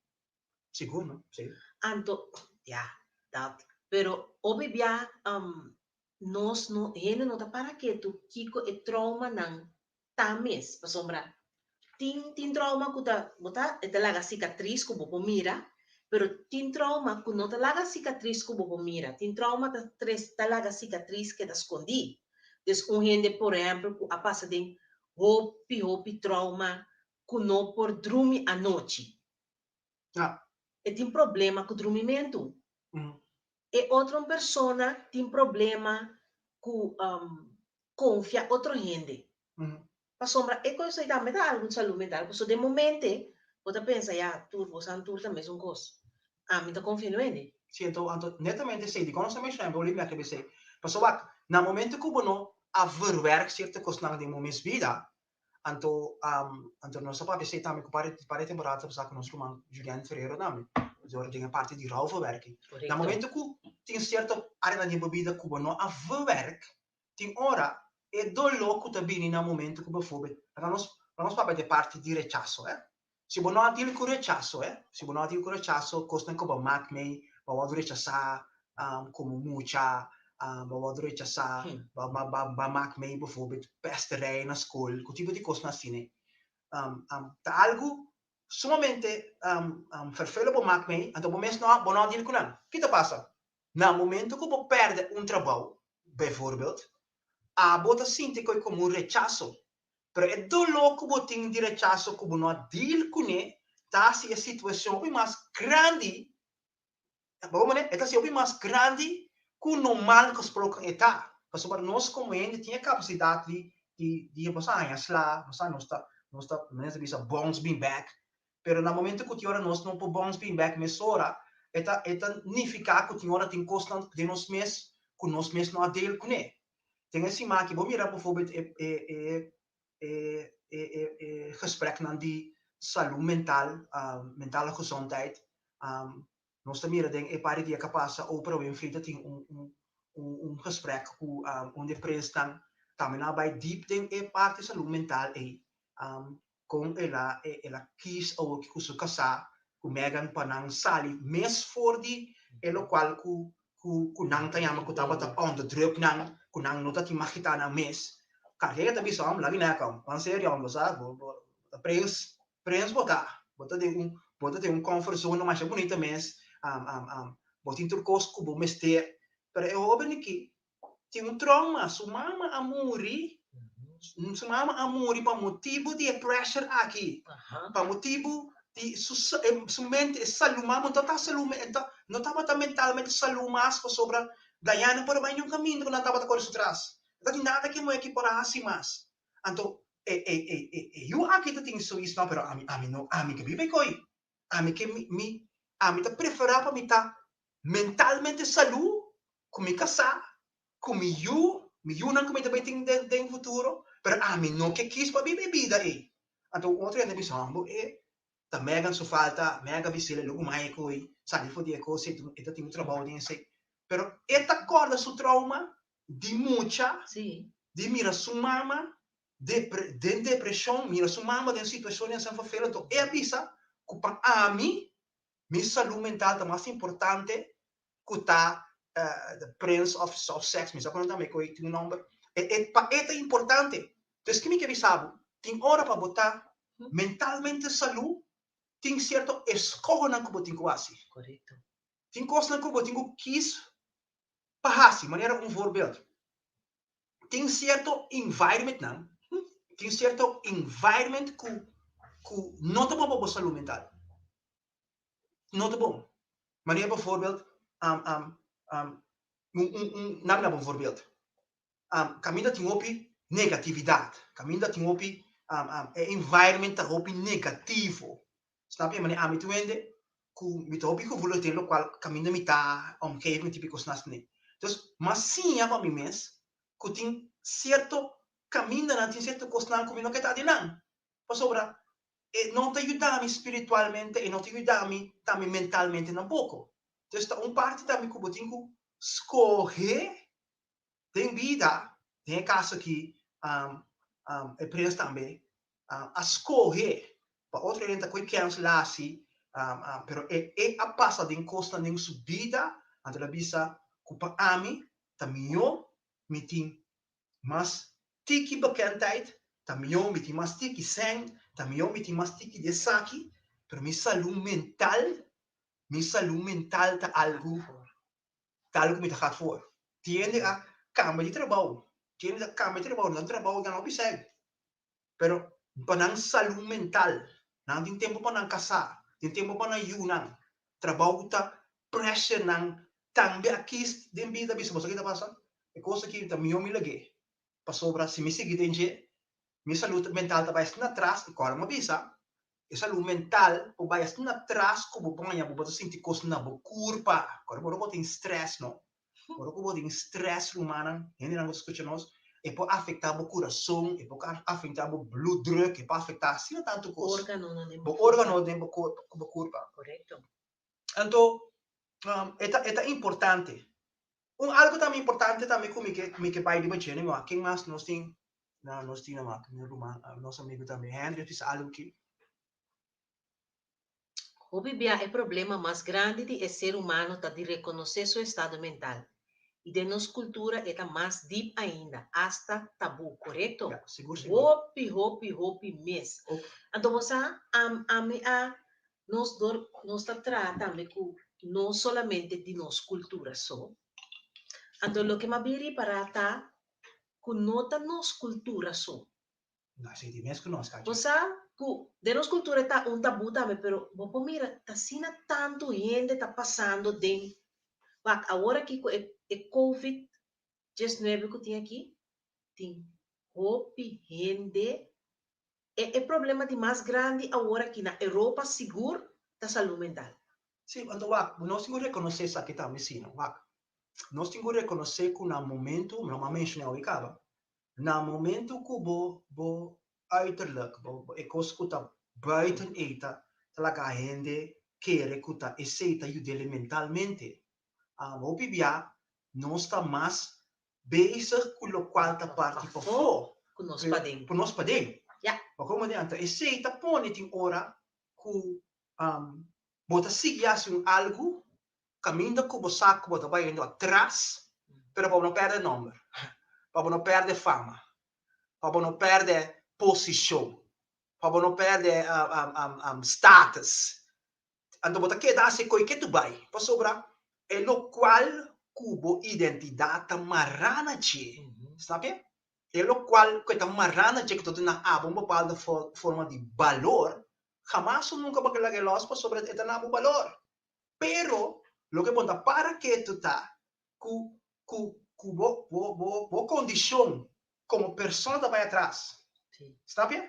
Sigur no, si. Anto, ya, dat. Pero hopi bia nos no, hende no ta para ketu kiko e traumanan ta mes. Pasobra tin tin trauma ku ta, bo ta, e ta laga sikatris ku bo por mira, pero tin trauma ku no ta laga sikatris ku bo por mira. Tin trauma ta tres ta laga sikatris keda skondí. Dus un hende por ehempel ku a pasa den hopi hopi trauma ku no por drumi anochi. E tin problema ku drumimentu. E otro un persona tin problema ku konfia otro hende. Pasobra e kos ei tambe ta algu di salú mental. Pasobra den momente bo ta pensa ya tur bosan tur ta mesun kos. Ami ta konfia nu hende. Si anto anto netamente esei dikon nos ta menshoná e Bolivia ke esei pasobra wak na momento ku bo no a verwerk sierto kosnan den bo mes bida anto anto nos a papia esei tambe ku par par e temporada ta pasa ku nos ruman Julian Ferrero tambe dor den e parti di rouwverwerking na momento ku tin sierto areanan den bo bida ku bo no a verwerk tin ora e doló ku ta bini na momento ku befobel laga nos laga nos papia di e parti di rechaso eh Si bo no a deal ku rechaso, eh, si bo no a deal ku rechaso, kosnan ku bo mak mei, bo a wòrdu rechasá, Komo mucha bo wòrdu rechasá, bo a mak mei bijvoorbeeld pesterij na skol, ku tipo di kosnan asina. Ta algu sumamente ferfelo bo mak mei, anto bo mes no bo no a deal ku nan. Ki ta pasa? Na momento ku bo pèrdè un trabou, bijvoorbeeld, abo ta sinti koe komo un rechaso. Pero e doló ku bo tin di rechaso ku bo no a deal kuné ta hasi e situashon hopi mas grandi. Bo manera e ta hasi hopi mas grandi ku normal gesproken e ta. Pasobra nos komo hende tin e kapasidat di di di nos a haña sla, nos sa nos ta nos ta manera ta bisa bounce bin bek. Pero na momento ku tin ora nos no por bounce bin bek mesora, e ta e ta nifiká ku tin ora tin kosnan den nos mes ku nos mes no a deal kuné. Den e siman aki bo mira bijvoorbeeld e e e e e e e gespreknan di salú mental, mentale gezondheid. Nos ta mira den e par di dia ku a pasa Oprah Winfrey ta tin un un un gesprek ku un di e prensnan. Tambe nan a bai diep den e parti salú mental ei. Kon el a el a kis awoki ku su kasá ku Meghan pa nan sali mes for di e lokual ku ku ku nan ta yama ku tabata onderdruk nan ku nan no ta tin magita nan mes. Kargega ta bisa hòm laga nèk hòm wan serio hòm bo sa bo bo ta prens prens bo ta bo ta den un bo ta den un comfort zone masha bunita mes bo tin tur kos ku bo mester pero e hoben aki tin un trauma, su mama a muri, su mama a muri pa motibu di e pressure aki, pa motibu di su su mente e salu mama no tabata salu no tabata mentalmente salu mas pasobra Diana por a bai niun kaminda ku nan tabata kore su tras, no tabatin nada ku e muhé aki por a hasi mas, anto e e e e yu aki ta tin zoiets no pero ami ami no ami ke biba e koi, ami ke mi mi ami ta preferá pa mi ta mentalmente salú ku mi kasá, ku mi yu, mi yunan ku mi ta bai tin den den futuro, pero ami no ke kis pa biba e bida ei. Anto un otro hende a bisa, Hombo, e ta Megan su falta, Megan a bis'el loku mai e koe sali for di e kos ei, e ta tin un trabou den esei. Pero e ta kòrda su trauma di mucha, di mira su mama depre den depreshon, mira su mama den situashon den vervelend. Anto e a bisa ku pa ami, mi salú mental ta mas importante ku ta the prince of soft sex, mi sa ku nan tambe koe tin un nomber, e e pa e ta importante. Entonces ki mi ke bisa bo, tin ora pa bo ta mentalmente salú, tin sierto eskohonan ku bo tin ku hasi. Korekto. Tin kosnan ku bo tin ku kis pa hasi, manera un voorbeeld, tin sierto environmentnan, tin sierto environment ku ku no ta bon pa bo salú mental. No ta bon. Manera bijvoorbeeld, un un un nan daba un voorbeeld. Kaminda tin hopi negatividat, kaminda tin hopi e environment ta hopi negativo. Snap je? Manera ami tur hende ku mi ta hopi gevoelig den lokual kaminda mi ta omgeving tipo kosnan asina. Dus m'a siña pa mi mes ku tin sierto kamindanan, tin sierto kosnan ku mi no ke ta aden. Pasobra e no ta yuda mi spiritualmente, e no ta yuda mi tambe mentalmente tampoko. Entonces ta un parti tambe ku bo tin ku skohe den bida, den e kaso aki e prens tambe a skohe pa otro hende ta koe kèns lasi, pero e e a pasa den kosnan den su bida, anto el a bisa ku pa ami ta mihó mi tin mas tiki bekendheid, ta mihó mi tin mas tiki sèn, ta mihó mi tin mas tiki di esaki, pero mi salú mental, mi salú mental ta algu, ta algu ku mi ta gaat voor. Tin hende a kambia di trabou, tin hende a kambia di trabou, nan trabou nan hopi sèn, pero pa nan salú mental, nan tin tempu pa nan kasá, tin tempu pa nan yunan, trabou ta pressure nan tambe a kis den bida bisa bo sa ki ta pasa? E kos aki ta mihó mi lag'é pasobra si mi sigui den dje mi salú mental ta bai asina atras i kòrda mi a bisa e salú mental por bai asina atras ku bo por haña bo bo ta sinti kos na bo kurpa kòrda ora bo tin stress no ora ku bo tin stress rumannan hendenan ku ta skucha nos e por afektá bo kurason e por afektá bo bloeddruk e por afektá asina tantu kos bo órgano den bo kurpa. Anto, e ta, e ta importante. Un algo tambe importante tambe ku mi ke, mi ke bai riba dje, no, ken mas nos tin, na nos tin no, mi ruman, nos amigo tambe, Henry a bisa algo ki. Hopi bia e problema mas grandi di e ser humano ta di rekonosé su estado mental. I den nos kultura e ta mas dip ainda, asta tabú, korekto? Ja, sigur sigur. Hopi, hopi, hopi mes. Ook. Anto bo sa, am, ami a, nos dor, nos ta traha tambe ku no solamente di nos kultura so. Anto loke m'a bin ripará ta ku no ta nos kultura so. No, esei di mes ku nos, Kachi. Bo sa ku den nos kultura ta un tabú tambe, pero bo por mira ta asina tantu hende ta pasando den wak awor aki ku e e covid diesnuebe ku tin aki, tin hopi hende e e problema di mas grandi awor aki na Europa sigur ta salú mental. Sí, anto wak, nos tin ku rekonosé esaki tambe sí, no? Wak, nos tin ku rekonosé ku na momentu, mi no a menshoná awe kaba, Na momento ku bo bo uiterlijk, bo bo e kos ku ta buiten ei ta ta laga hende kere ku ta esei ta yud'el mentalmente. Hopi bia nos ta mas bezig ku lokual ta parti pafó Ku nos paden. ku nos paden. Ya. Bo komo di anto esei ta pone tin ora ku bo ta sigui hasi un algu Kaminda ku bo sa ku bo ta bayendo atras, pero pa bo no pèrdè nòmber, pa bo no pèrdè fama, pa bo no pèrdè posishon, pa bo no pèrdè status. Anto bo ta keda hasi koi ke tu bai, pasobra e lokual ku bo identidat ta mará na dje, snap je? E lokual ku e ta mará na dje ku ta duna abo un bepaalde forma di balor, hamas o nunka bo ke laga e lòs pasobra e ta na bo balor. Pero loke bo ta para ketu ta ku ku ku bo bo bo bo kondishon komo persona ta bai atras. Sí. Snap je?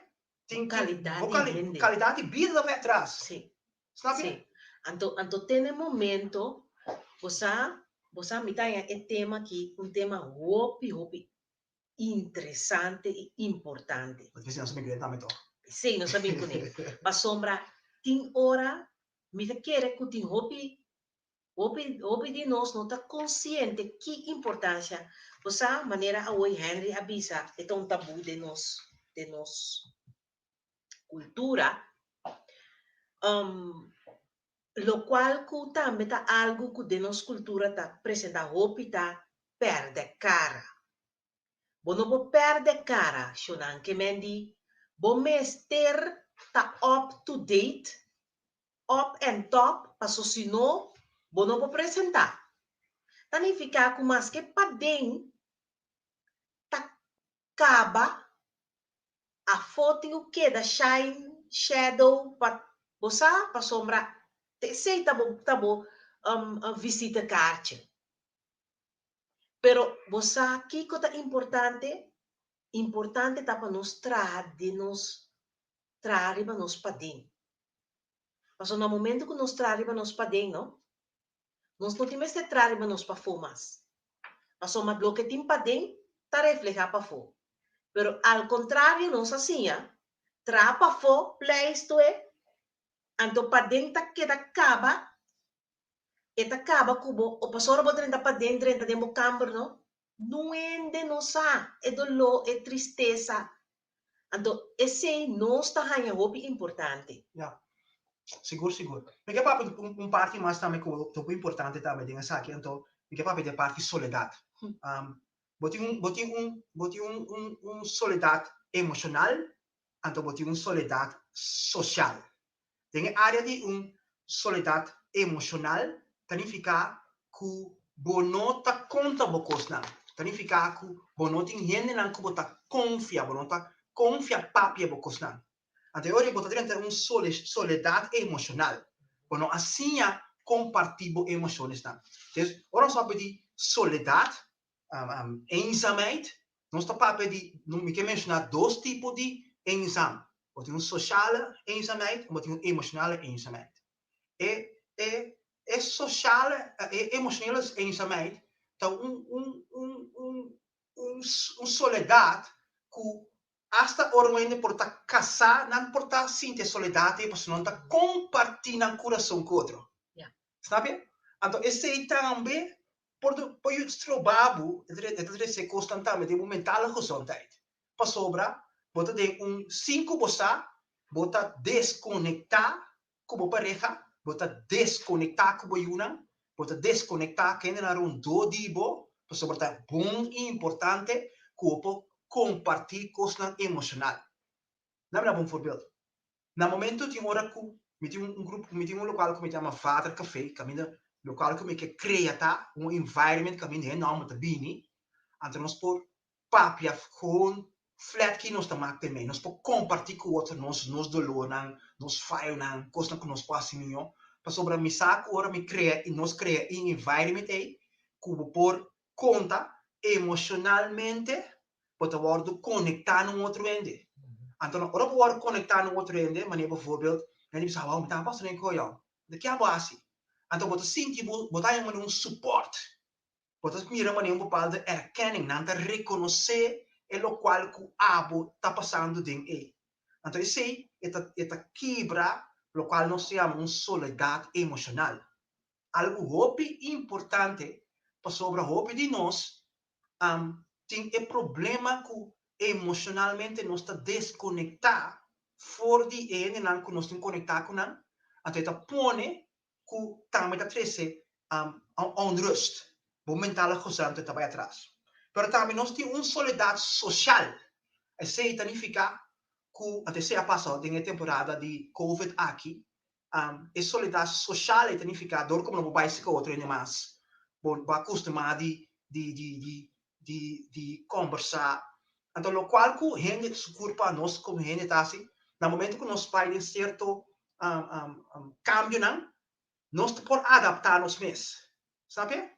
Tin Bo kalidat bo di kali hende. kalidat di bida ta bai atras. Sí. Snap je? Sí. Anto anto tene momento bo sa bo sa mi ta haña e tema aki un tema hopi hopi interesante i importante. Bo ta bisa nos a bin kuné tambe tòg. Sí, nos a bin kuné. Pasobra tin ora Mi ta kere ku tin hopi, hopi, hopi di nos no ta konsiente ki importansia. Bo sa, manera awoi Henry a bisa, e ta un tabú den nos, den nos kultura, lokual ku tambe ta algu ku den nos kultura ta presentá hopi ta pèrdè kara. Bo no por pèrdè kara, Shonan ke men di, bo mester ta up to date, up and top, paso si no, bo no por presentá. Ta nifiká ku maske paden ta kaba, afó tin ku keda shine, shadow, pa bo sa, pasobra ta esei ta bo ta bo visitekaartje. Pero bo sa kiko ta importante? Importante ta pa nos traha den nos, traha riba nos paden. Pasobra na momento ku nos traha riba nos paden no, nos no tin mester traha riba nos pafó mas. Pasobra loke tin paden ta reflehá pafó. Pero al kontrario nos a siña traha pafó pleistoe, anto paden ta keda kaba. E ta kaba ku bo o pasobra bo drenta paden drenta den bo kamber no nuende no sa e doló e tristesa anto esei nos ta haña hopi importante. Ya, sigur sigur. Mi ke papia di un parti mas tambe ku ta hopi importante tambe den esaki anto mi ke papia di e parti soledat. Bo tin un bo tin un bo tin un un un soledat emoshonal anto bo tin un soledat sosial. Den e área di un soledat emoshonal ta nifiká ku bo no ta konta bo kosnan. Ta nifiká ku bo no tin hendenan ku bo ta konfia, bo no ta konfia papia bo kosnan. Anto e ora ei bo ta drenta un soledat emoshonal. Bo no a siña kompartí bo emoshonsnan. Entonces, ora nos papia di soledat, eenzaamheid, nos ta papia di, mi ke menshoná dos tipo di eenzaam. Bo tin un sociale eenzaamheid en bo tin un emotionale eenzaamheid. E e e sociale e emotionele eenzaamheid ta un un un un un un soledad ku asta ora un hende por ta kasá nan por ta sinti e soledad ei pasobra nan ta kompartí nan kurason ku otro. Snap je? Anto esei tambe por por stroba bo, e ta trese kosnan tambe den bo mentale gezondheid. Pasobra bo ta den un sin ku bo sa, bo ta deskonektá ku bo pareha. Bo ta deskonektá ku bo yunan, bo ta deskonektá ku hendenan rondó di bo, pasobra ta bon i importante ku bo por kompartí kosnan emoshonal. Dame daba un voorbeeld. Na momento tin ora ku mi tin un grupo, mi tin un lokal ku mi ta yama Vader Café, kaminda lokal ku mi ke krea ta un environment kaminda hende hòmber ta bini, anto nos por papia gewoon flat ki nos ta mak den mei. Nos por kompartí ku otro nos nos dolornan, nos fayonan, kosnan ku nos por hasi mihó. Pasobra mi sa ku ora mi krea i nos krea e environment ei ku bo por konta emoshonalmente, bo ta wòrdu konektá na un otro hende. Anto ora bo wòrdu konektá na un otro hende, manera bijvoorbeeld, hende bisa, wou, mi ta pasa den ku jou. Di ke abo hasi? Anto bo ta sinti bo bo ta haña manera un support. Bo ta mira manera un bepaalde erkenning, nan ta rekonosé e lokual ku abo ta pasando den ei. Anto esei e ta e ta kibra lokual nos ta yama un soledat emoshonal. Algu hopi importante pasobra hopi di nos tin e problema ku emoshonalmente nos ta deskonektá for di e hendenan ku nos tin konektá ku nan, anto e ta pone ku tambe ta trese un onrust, bo mentale gezondheid ta bai atras. Pero tambe nos tin un soledad social, esei ta nifica ku, anto esei a pasa den e temporada di covid aki, e soledad social ei ta nifica dor como no bo bai sika otro hende mas, bo a custuma di di di di di di combersa, anto locual cu hende su curpa, nos como hende ta haci, na momento cu nos bai den cierto cambionan, nos ta por adapta nos mes, snap je?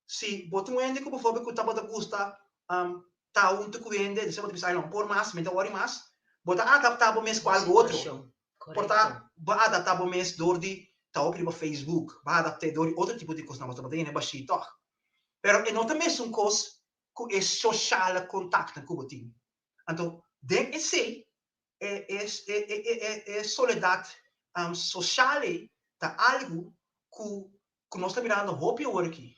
Si bo ta un hende cu bijvoorbeeld cu tabata gusta ta hunto cu hende, despues bo ta bisa ay no por mas, mi ta worry mas, bo ta adapta bo mes cu algo otro, por ta bo a adapta bo mes door di ta hopi riba Facebook, bo a adapte door di otro tipo di cosnan, bo ta yena bashi toch. Pero e no ta mesun kos ku e soshale kontaktnan ku bo tin. Anto den esei e e e e soledat soshal ei ta algu ku ku nos ta mirando hopi awor aki.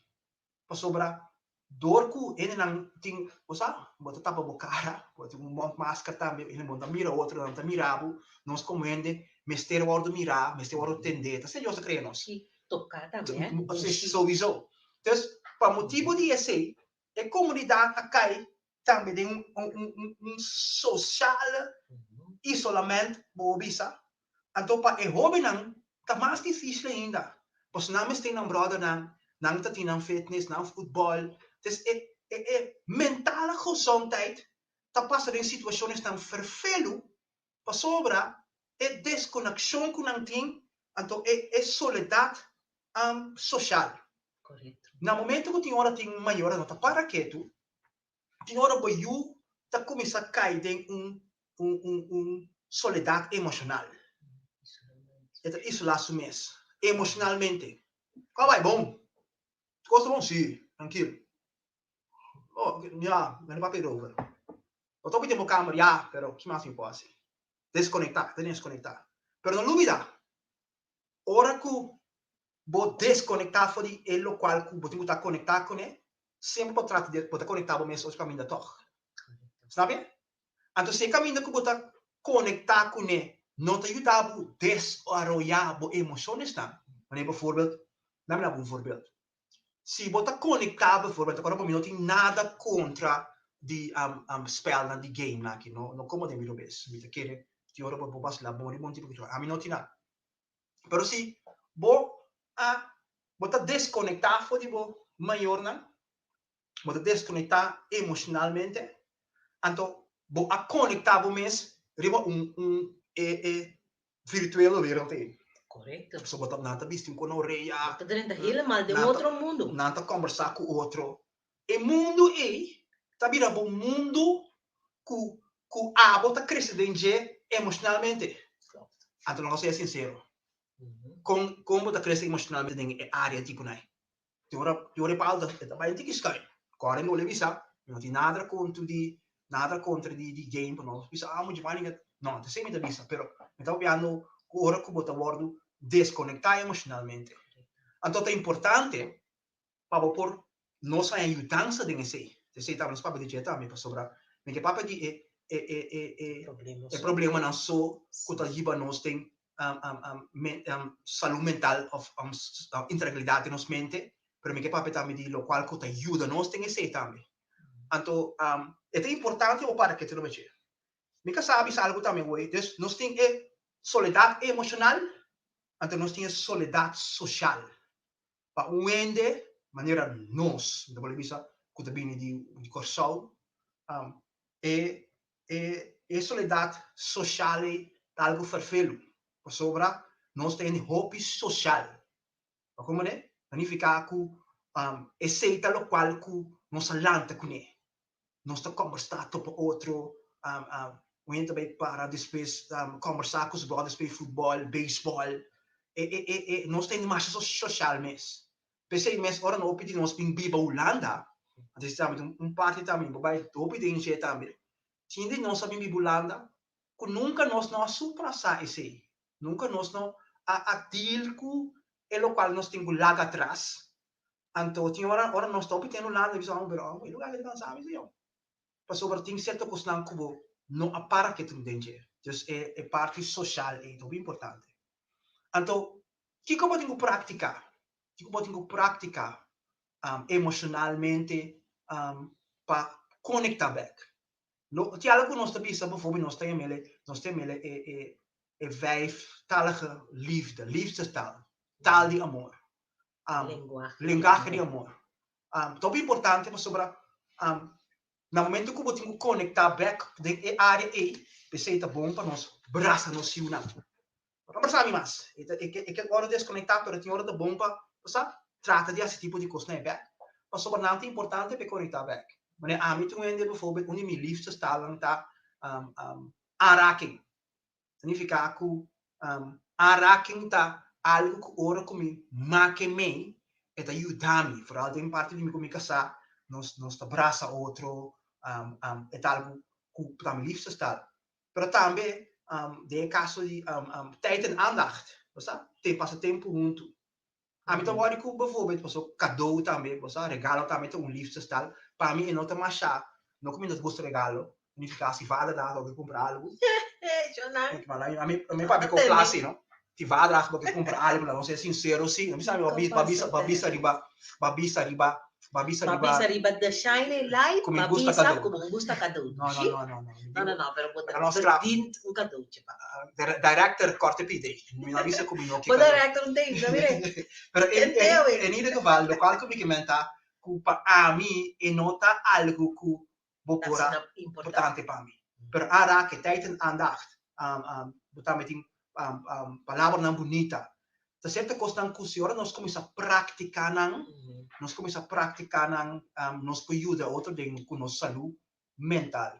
Pasobra dor ku hendenan tin, bo sa, bo ta tapa bo kara, bo tin un mondmasker tambe, hende bo ta mira otro, nan ta mira bo. Nos komo hende mester wòrdu mirá, mester wòrdu tendé. Ta asina Dios a krea nos. Toca tambe, hè? Bushi. Sowieso. Dus, pa motibo di esey, e comunidad a cay tambe den un, un, un, un sociale isolament, bo por bisa. Anto pa e hobennan ta mas dificil ainda. Pasobra nan mester nan brothernan, nan ta tin nan fitness, nan futbol. Dus e, e, e mentale gezondheid ta pasa den situacionesnan vervelu Pasobra e deskonekshon ku nan tin, anto e e soledat soshal. Na momento ku tin ora tin mayornan no ta para ketu, tin ora bo yu ta kuminsá kai den un un un un soledat emoshonal. E ta isolá su mes emoshonalmente. Kua bai bon? Kos ta bon? Sí, trankil. Oh, ya, mi no papia erover. Bo ta pidi bo kamer, ya, pero ki mas mi por hasi? Deskonektá, ta deskonektá. Pero no lubidá, ora ku bo deskonektá for di e lokual ku bo tin ku ta konektá kuné, semper bo trata di bo ta konektá bo mes otro kaminda tòg. Snap je? Anto si e kaminda ku bo ta konektá kuné no ta yuda bo desaroyá bo emoshonnan, manera bijvoorbeeld, dame daba un voorbeeld. Si bo ta konektá bijvoorbeeld, ora bo mi no tin nada kontra di spèlnan di gamenan aki, no, no komo den mi robes. Mi ta kere tin ora bo por basila bon riba un tipo ki ami no tin nada. Pero si bo a bo ta deskonektá for di bo mayornan, bo ta deskonektá emoshonalmente, anto bo a konektá bo mes riba un un e e virtuele wereld ei. Correcto. So bo ta nan ta bisti un con orea. Bo ta drenta helemaal den otro mundo. Nan ta combersa cu otro. E mundo ei ta bira bo mundo cu cu abo ta crece den dje emocionalmente. Klopt. Anto laga nos sea sincero. Con con bo ta crece emocionalmente den e area tipo nai? Tin ora tin ora e palu ta e ta bai un tiki schuin. Kòrda mi wòrdu bisa, mi no tin nada kontra di nada kontra di di game, pa no bisa ah mucha panika. No, ta esei mi ta bisa, pero mi ta papiando ku ora ku bo ta wòrdu deskonektá emoshonalmente. Anto ta importante pa bo por nos haña yudansa den esei. Ta esei tambe nos papia di dje tambe, pasobra mi ke papia di e e e e e problemanan so ku ta hiba nos den. Salú mental òf intranquilidad den nos mente, pero mi ke papia tambe di lokual ku ta yuda nos den esei tambe. Anto e ta importante bo para kete riba dje. Mi ka sa bisa algu tambe wei, dus nos tin e soledat emoshonal, anto nos tin e soledat soshal. Pa un hende manera nos, mi ta por bisa, ku ta bini di Kòrsou, e e soledat soshal ei ta algu ferfelu, pasobra nos ta hende hopi soshal. Bo komprende? Ta nifiká ku esei ta lokual ku nos a lanta kuné. Nos ta kòmbersá topa otro, un hende ta bai para despues kòmbersá ku su bròders p'e futbòl, beisbòl. Nos ta hende masha soshal mes. P'esei mes ora no hopi di nos bin biba Hulanda, anto esei tambe ta un parti tambe, bo bai hopi den dje tambe, tin di nos a bin biba Hulanda ku nunka nos no a suprasá esei, nunka nos no a deal ku e lokual nos tin ku laga atras. Anto tin ora ora nos ta hopi ten Hulanda bisa oh pero e lugar aki ta kansa mi señor, pasobra tin sierto kosnan ku bo no a para ketu den dje. Dus e parti soshal ei ta hopi importante. Anto Kiko bo tin ku praktiká? Kiko bo tin ku praktiká emoshonalmente pa konektá bèk? No, tin algu ku nos ta bisa, bijvoorbeeld nos ta yam'el, nos ta yam'el e e e vijftalige liefde, liefdestaal, taal di amor. Lenguaje. Lenguaje di amor. Ta hopi importante pasobra na momento ku bo tin ku konektá bèk den e área ei, p'esei ta bon pa nos brasa nos yunan. Bo ta brasa mi mas. E ta e ke e ke wòrdu deskonektá pero tin ora ta bon pa bo sa trata di hasi tipo di kosnan e bèk. Pasobra nan ta importante pa e konektá bèk. Manera ami ta un hende bijvoorbeeld un di mi liefste taalnan ta aanraking. Ta nifiká ku aanraking ta algu ku ora ku mi make mei e ta yuda mi. Vooral den parti di mi ku mi kasá nos nos ta brasa otro e ta algu ku ta mi liefste taal. Pero tambe den e kaso di tijd en aandacht, bo sa, te pasa tempu huntu. Ami ta wòrdu ku bijvoorbeeld paso kadó tambe, bo sa, regalo tambe ta un liefdestaal. Pa mi e no ta masha, no ku mi no ta gusta regalo, nifiká si vader dag bo ke kumpra algu. Ami ami papia ku kla si no. Si vader dag bo ke kumpra algu, laga nos ser sinsero si, no bisa mi bo bisa bo bisa riba bo bisa riba Bo a bisa riba. Bo a bisa riba The Shine Light. Ku mi gusta kadó. Ku bo gusta kadó. No, no, no, no, no. No, no, no, pero bo ta verdient un kadootje pa. Director korte pide. Mi no a bisa ku mi no ke kadó. Bo director un tei, no mire. Pero en ieder geval, lokual ku mi ke menta, ku pa ami e no ta algu ku bo por a importante pa mi. Pero a raak e tijd en aandacht, bo tambe tin palabranan bunita. Ta sierto kosnan ku si ora nos kuminsá praktiká nan, nos kuminsá praktiká nan, nos por yuda otro den ku nos salú mental.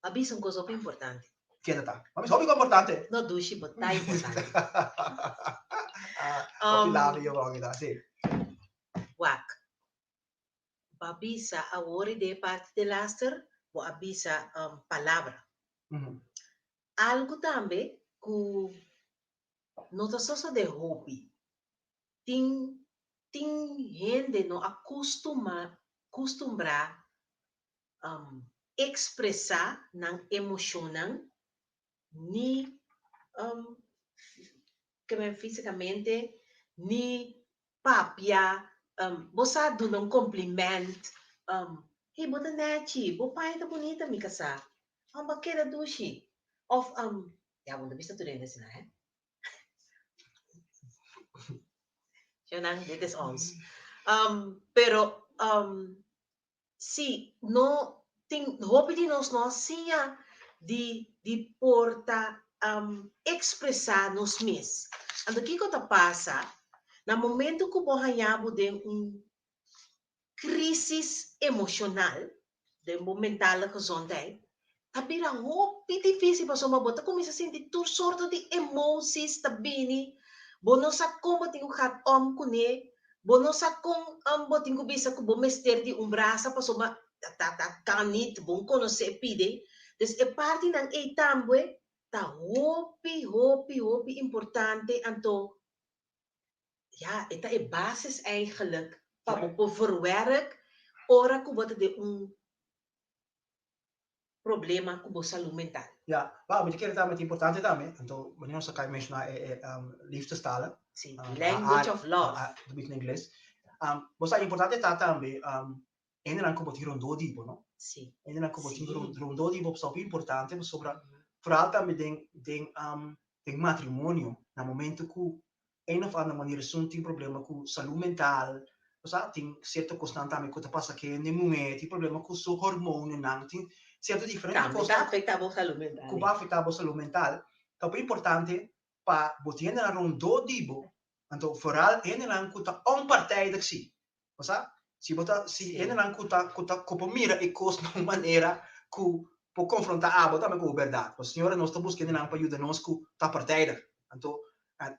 A bisa un kos hopi importante. Keda ta? A bisa hopi kos importante. No dushi, bo ta importante. Hopi labi yo wou kita, si. Wak, bo a bisa awor i den e parti di laster bo a bisa palabra. Algu tambe ku no ta sosodé hopi. Tin tin hende no a kustuma kustumbrá ekspresá nan emoshonnan ni físikamente ni papia bo sa duna un kompliment hey bo ta nèchi bo paña ta bunita mi kasá bo a keda dushi òf Ya bo no ta bisa tur hende asina he. Shonan, dit is ons. Pero si no tin hopi di nos no a siña di di por ta expresa nos mes. Anto kiko ta pasa na momento ku bo haña bo den un crisis emocional den bo mentale gezondheid ta bira hopi dificil pasobra bo ta cuminsa sinti tur sorto di emoties ta bini, bo no sa con bo tin cu gaat om cune, bo no sa con bo tin cu bisa cu bo mester di un brasa pasobra ta ta kan nit, bo no conoce e pide. Dus e partinan ey tambe ta hopi hopi hopi importante anto Ja, e ta e basis eigenlijk pa bo por verwerk ora ku bo ta den un problema ku bo salú mental. Ja, maar mi ta kere tambe ta importante tambe, anto wanneer nos a kai menshoná e e liefdestalen. Sí, language of love. Ta bisa na ingles. Bo sa importante ta tambe hendenan ku bo tin rondó di bo, no? Sí. Hendenan ku bo tin rondó di bo ta hopi importante pasobra vooral tambe den den den matrimonio na momento ku een of ander manier esun tin problema ku salú mental, bo sa, tin sierto kosnan tambe ku ta pasa ku hende muhé tin problema ku su hormonennan, tin sierto diferente Tambe ta kosnan afektá bo salú mental. ku por afektá bo salú mental. Ta hopi importante pa bo tin hendenan rondó di bo, anto vooral hendenan ku ta onpartijdig si, bo sa, si bo ta si hendenan ku ta ku ta ku por mira e kos na un manera ku por konfrontá abo tambe ku bo bèrdat. Pasobra señora nos ta buska hendenan pa yuda nos ku ta partijdig. Anto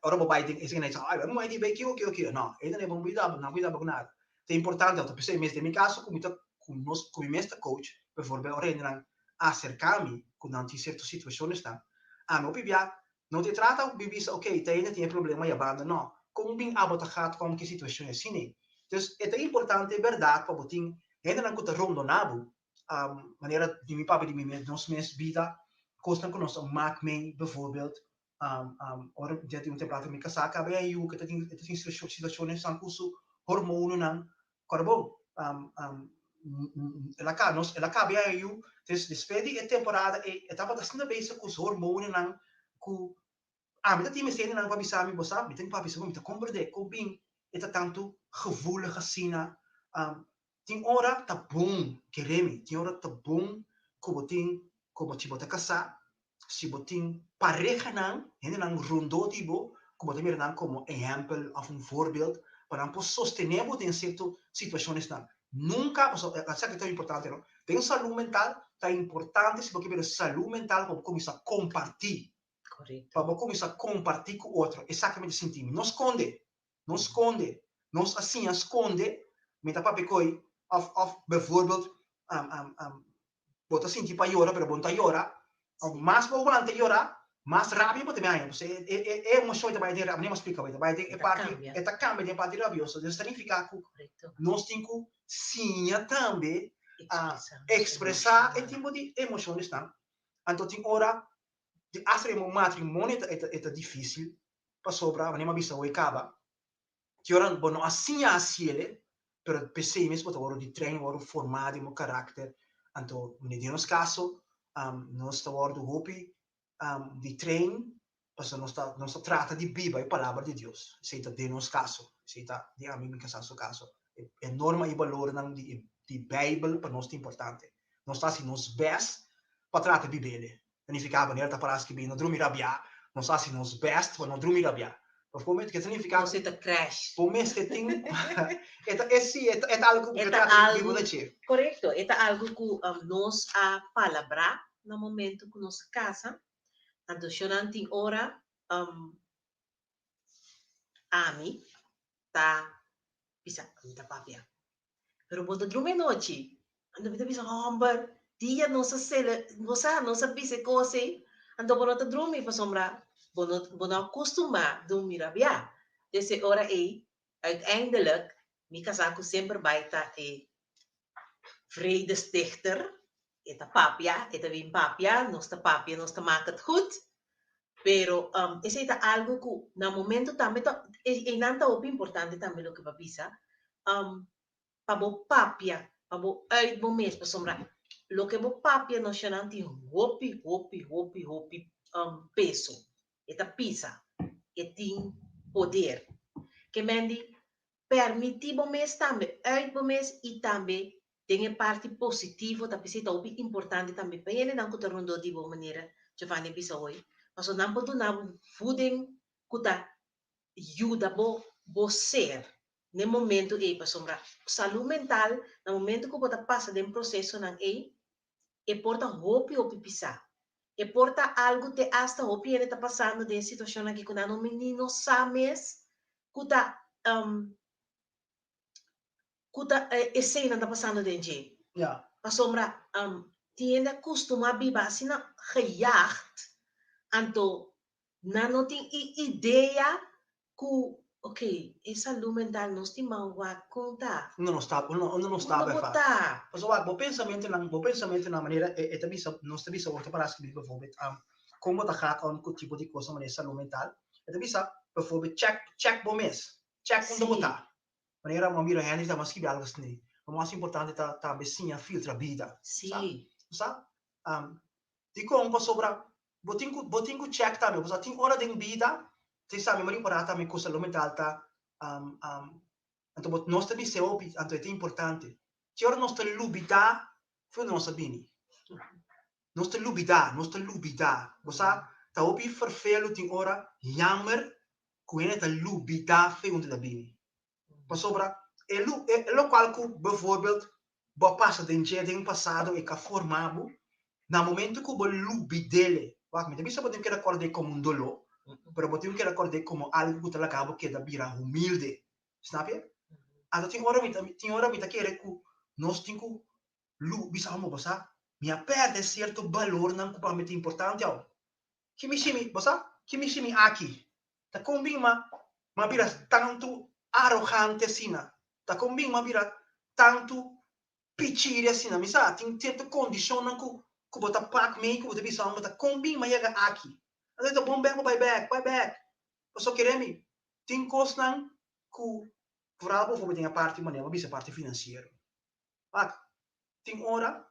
ora bo bai den esei nan ay bo di bai kiko kiko kiko. No, e nan bo yuda bo, nan por yuda bo ku nada. Ta importante, anto p'esei mes den mi kaso ku mi ta ku nos ku mi mes ta coach, bijvoorbeeld ora hendenan aserká mi ku nan tin sierto situashonnan, ami hopi bia No te trata di bisa ok ta hende tin e problema y a banda no. Con bin abo ta gaat com ki situacion asina ei. Dus e ta importante berdad pa bo tin hendenan cu ta rondona bo, manera di mi papia di mi mes, nos mes bida, cosnan cu nos a maak mee bijvoorbeeld, ora mi tin un temporada cu mi casa caba e yu cu ta tin e ta tin situaciones cu su hormononan Kòrda bon, el a ka, nos, el a kabia e yu, dus despues di e temporada ei, e tabata asina bezig ku su hormonenan ku ami ta tin mester hendenan ku a bisa mi, bo sa, mi tin ku papia mi ta komprendé kon bin e ta tantu gevoelig asina. Tin ora ta bon, kere mi, tin ora ta bon ku bo tin, komo si bo ta kasá, si bo tin parehanan, hendenan rondó di bo, ku bo ta mira nan komo ehèmpel òf un voorbeeld, pa nan por sostené bo den sierto situashonnan. Nunka, pasobra esaki ta importante, no? Den salú mental ta importante si bo ke bira salú mental pa bo kuminsá kompartí. Pa bo kuminsá kompartí ku otro. Esaki mi ta sinti mi. No skonde. No skonde. Nos a siña skonde, mi ta papia ku ei, òf òf bijvoorbeeld bo ta sinti pa yora pero bo no ta yora, of mas bo wanta yora, mas rabia bo ta bin haña. Pasobra e e e emocion ta bai den rabia, mi splika bo, e ta bai den e parti, e ta cambia den e parti rabioso. Dus ta nifica cu nos tin cu siña tambe a expresa e tipo di emocionesnan. Anto tin ora di hasta den bo matrimonio e ta e ta dificil pasobra, manera mi a bisa hoy caba, Ki ora bo no a siña hasiele, pero p'esei mes bo ta wòrdu di train, wòrdu formá den bo karakter. Anto, den nos kaso, nos ta wòrdu hopi di train pasobra nos ta nos ta trata di biba e palabra di Dios. Esei ta den nos kaso, esei ta den ami i mi kasá su kaso. E norma i balornan di di Beibel pa nos ta importante. Nos ta hasi nos bèst pa trata bib'el. Ta nifiká manera ta pará skibí, no drumi rabiá. Nos hasi nos bèst pa no drumi rabiá. Bijvoorbeeld, ke ta nifiká? Nos e ta crash. Bo mester tin, e ta, e sí, e ta, e ta algu ku E bo ta trata di algu, biba na dje. korekto, e ta algu ku nos a palabrá na momento ku nos a kasa. Anto shonnan tin ora ami ta bisa, mi ta papia. Pero bo ta drumi anochi. Anto mi ta bisa, homber, dia nos a cele, nos a, nos a bisa e cos ei, anto bo no ta drumi pasobra bo no, bo no a costumá drumi rabiá. Des e ora ei, uiteindelijk, mi casá cu semper bai ta e vredestichter, e ta papia, e ta bin papia, nos ta papia, nos ta maak het goed. Pero um, esei ta algo ku na momento tambe ta, einan ta hopi importante tambe loke bo a bisa, um, pa bo papia, pa bo uit bo mes, pasobra loke bo papia noshanan tin hopi, hopi, hopi, hopi um, peso. E ta pisa, e tin poder. Ke men di, permití bo mes tambe, uit bo mes i tambe den e parti positivo ta p'esei ta hopi importante tambe pa hendenan ku ta rondó di bo manera Giovanni a bisa hoy, pasobra nan por duna bo voeding ku ta yuda bo bo ser n'e momento ei pasobra salú mental na momento ku bo ta pasa den prosesonan ei e por ta hopi hopi pisá e por ta algu te asta hopi hende ta pasando den e situashonnan aki ku nan no ni no sa mes ku ta ku ta eseinan ta pasando den dje. Pasobra tin hende a kustumá biba asina gejaagd, anto nan no tin e idea ku. Ok, e salú mental nos tin ban wak kon ta. Unda nos ta, unda unda nos ta Unda bo befa. ta? Pasobra wak, bo pensamentonan, bo pensamentonan manera e e ta bisa, nos ta bisa wak ta para skibí bijvoorbeeld, kon bo ta gaat om ku tipo di kosnan manera salú mental. E ta bisa bijvoorbeeld check, check bo mes, check unda bo Sí. ta. Manera bo a mira Henry ta mas skibi algo asina. Lo mas importante ta tambe siña filtra bida. Sa? Sí. Sa? Dikon? Pasobra bo tin ku bo tin ku check tambe. Pasobra tin ora den bida, te sa mi ripará tambe ku salud mental ta anto bo nos ta bis'é hopi, anto e ta importante. Tin ora nos ta lubidá for unda nos a bini. Nos ta lubidá, nos ta lubidá. Bo sa, ta hopi ferfelu tin ora, jammer ku hende ta lubidá fe unda el a bini. Pasobra e lu e lokual ku bijvoorbeeld bo a pasa den dje den pasado e ka forma bo, na momento ku bo lubid'el, wak mi ta bisa bo tin ku keda kòrd'é komo un doló, pero bo tin ku keda kòrd'é komo algu ku ta laga bo keda bira humilde. Snap je? Anto tin ora mi ta tin ora mi ta kere ku nos tin ku lu bisa amo bo sa mi a pèrdè sierto balornan ku pa mi ta importante awo. Ki mi shimi, bo sa? Ki mi shimi aki? Ta kon bin ma m'a bira tantu arogante asina? Ta kon bin m'a bira tantu pichiri asina? Mi sa, tin sierto kondishonnan ku ku bo ta pak mei ku bo ta bisa amo, ta kon bin m'a yega aki? Anto ta bon bèk bo bai bèk, bai bèk. Pasobra kere mi, tin kosnan ku vooral boforbel den e parti manera bo bisa e parti finansiero. Wak, tin ora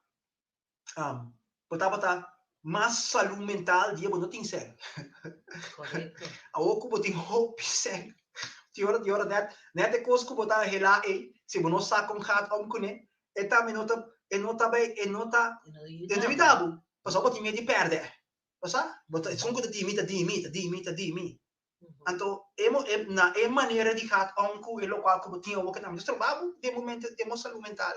bo tabata mas salú mental dia bo no tin sèn. Korekto. Awor ku bo tin hopi sèn, tin ora tin ora nèt nèt e kos ku bo ta helá ei, si bo no sa kon gaat om kuné, e tambe no ta e no ta bai e no ta E no e no yuda bo. yuda bo, pasobra bo tin miedu di pèrdè. Bo sa? Bo ta esun ku ta di mi ta di mi, ta di mi, ta di mi. Anto e mo e na e manera di gaat om ku e lokual ku bo tin awor ke tambe ta stroba bo den bo mente den bo salú mental.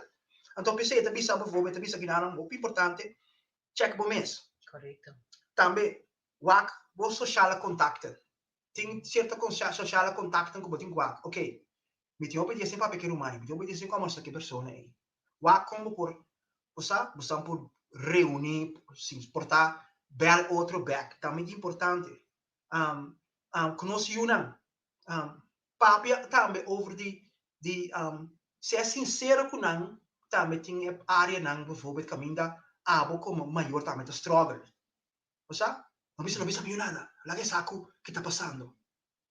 Anto p'esei e ta bisa bijvoorbeeld e ta bisa kinanan hopi importante check bo mes. Korekto. Tambe wak bo sociale kontakten. Tin sierto sociale kontakten ku bo tin ku wak, oke mi tin hopi dia sin papia ku e ruman ei, mi tin hopi dia sin kòmbersá ku e persona ei. Wak kon bo por bo sa bo sa por reuní sin por ta bèl otro bèk tambe ta importante. Ku nos yunan papia tambe over di di sea sinsero ku nan tambe tin e areanan bijvoorbeeld kaminda abo komo mayor tambe ta struggle. Bo sa? No bisa no bisa mi yu nada, laga e sa ku ke ta pasando.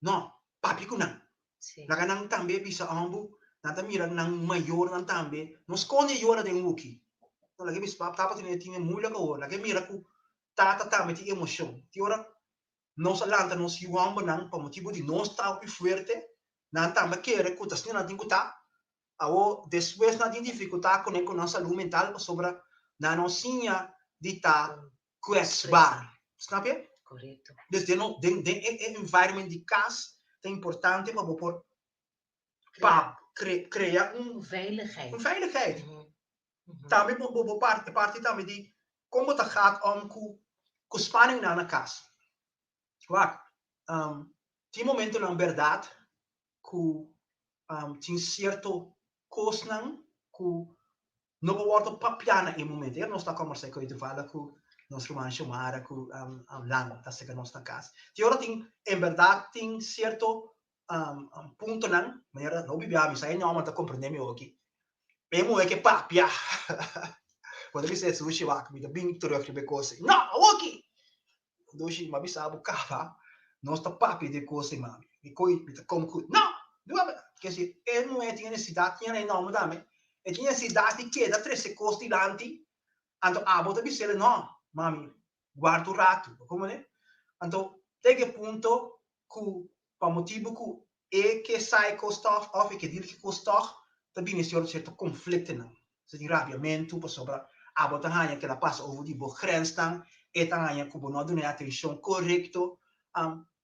No, papia ku nan. Laga nan tambe bisa ombu, nan ta mira nan mayornan tambe, no skonde e yora den huki. No, laga e bisa pap tapa tene tene moeilijk awor, laga e mira ku tata tambe tin emocion. Tin ora nos a lanta nos yu hombernan pa motibu di nos ta hopi fuerte, nan tambe a kere ku ta asina nan tin ku ta. Awor despues nan tin difikultat kuné ku nan salú mental pasobra nan no siña di ta kwetsbaar. Snap je? Korekto. Dus den no den den e e environment di kas ta importante pa bo por pa kre krea un Un veiligheid. un veiligheid. Tambe bo bo bo parti e parti tambe di kon bo ta gaat om ku ku spanningnan na kas. Wak, tin momentonan bèrdat ku tin sierto kosnan ku no por wòrdu papiá na e momento. Ayer nos ta kòmbersá ku Eduvalo ku nos ruman Xiomara ku Lan ta seka nos na kas. Tin ora tin en bèrdat tin sierto puntonan manera no bibia mi sa e nòmber ta komprendé mi oki. E muhé ke papia. Bo ta bisa e sushi wak mi ta bin terug riba e kos ei. No awoki! Dushi mi a bisa bo kaba nos ta papia di e kos ei mami. Mi koi mi ta kom ku no! Ke si e muhé tin e nesesidat tin e nòmber tambe e tin e nesesidat di keda trese kos dilanti anto abo ta bis'el no mami guarda un ratu bo komprende? Anto te ke punto ku pa motibu ku e ke sa e kos tòg òf e ke dil ke kos tòg ta bini sierto sierto konfliktonan. Sa tin rabiamentu pasobra abo ta haña ku el a pasa over di bo grensnan, e ta haña ku bo no a duna e atenshon korekto.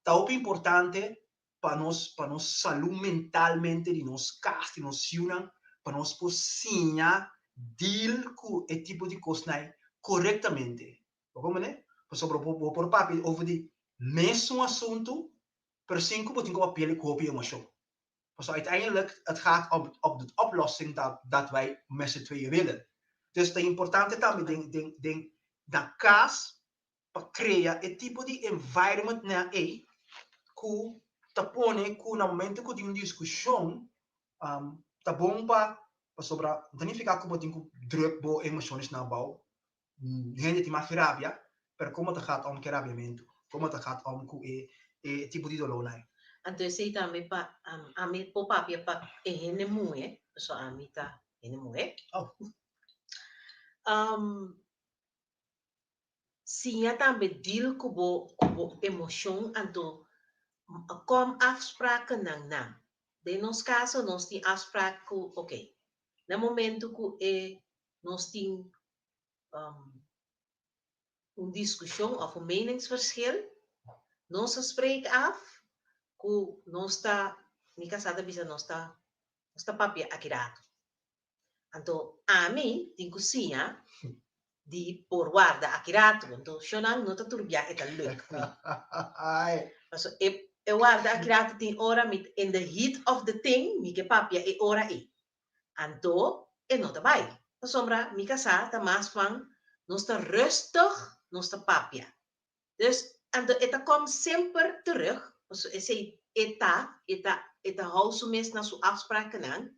Ta hopi importante pa nos pa nos salú mentalmente di nos kas, di nos yunan, pa nos por siña dil ku e tipo di kosnan ei korektamente. Bo comprende? Pasobra bo bo por papia over di mesun asuntu, pero sin cu bo tin cu papia cu hopi emocion. Pasobra uiteindelijk het gaat om op de oplossing dat dat wij met z'n tweeën willen. Dus ta importante tambe den den den na cas pa crea e tipo di environment nan ey cu. ta pone ku na momento ku tin un diskushon, ta bon pa, pasobra no ta nifiká ku bo tin ku druk bo emoshonnan abou. Hende tin mas rabia, pero komo ta gaat om ku e rabiamentu? Komo ta gaat om ku e e tipo di dolónan? Anto esei tambe pa ami por papia pa e hende muhé, pasobra ami ta hende muhé. Oh. Siña tambe deal ku bo ku bo emoshon anto kom afsprakennan na. Den nos kaso nos tin afsprak ku ok, na momento ku e nos tin un diskushon òf un meningsverschil, nos a spreek af ku nos ta, mi kasá ta bisa nos ta nos ta papia aki rato. Anto ami tin ku siña di por warda aki ratu. Anto shownan no ta tur bia e ta leuk mi. Paso e e warda aki ratu tin ora mi in the heat of the thing mi ke papia e ora ei. Anto e no ta bai. Pasobra mi kasá ta mas van nos ta rustig nos ta papia. Dus anto e ta kom semper terug, pasobra esei e ta, e ta e ta hou su mes na su afsprakennan.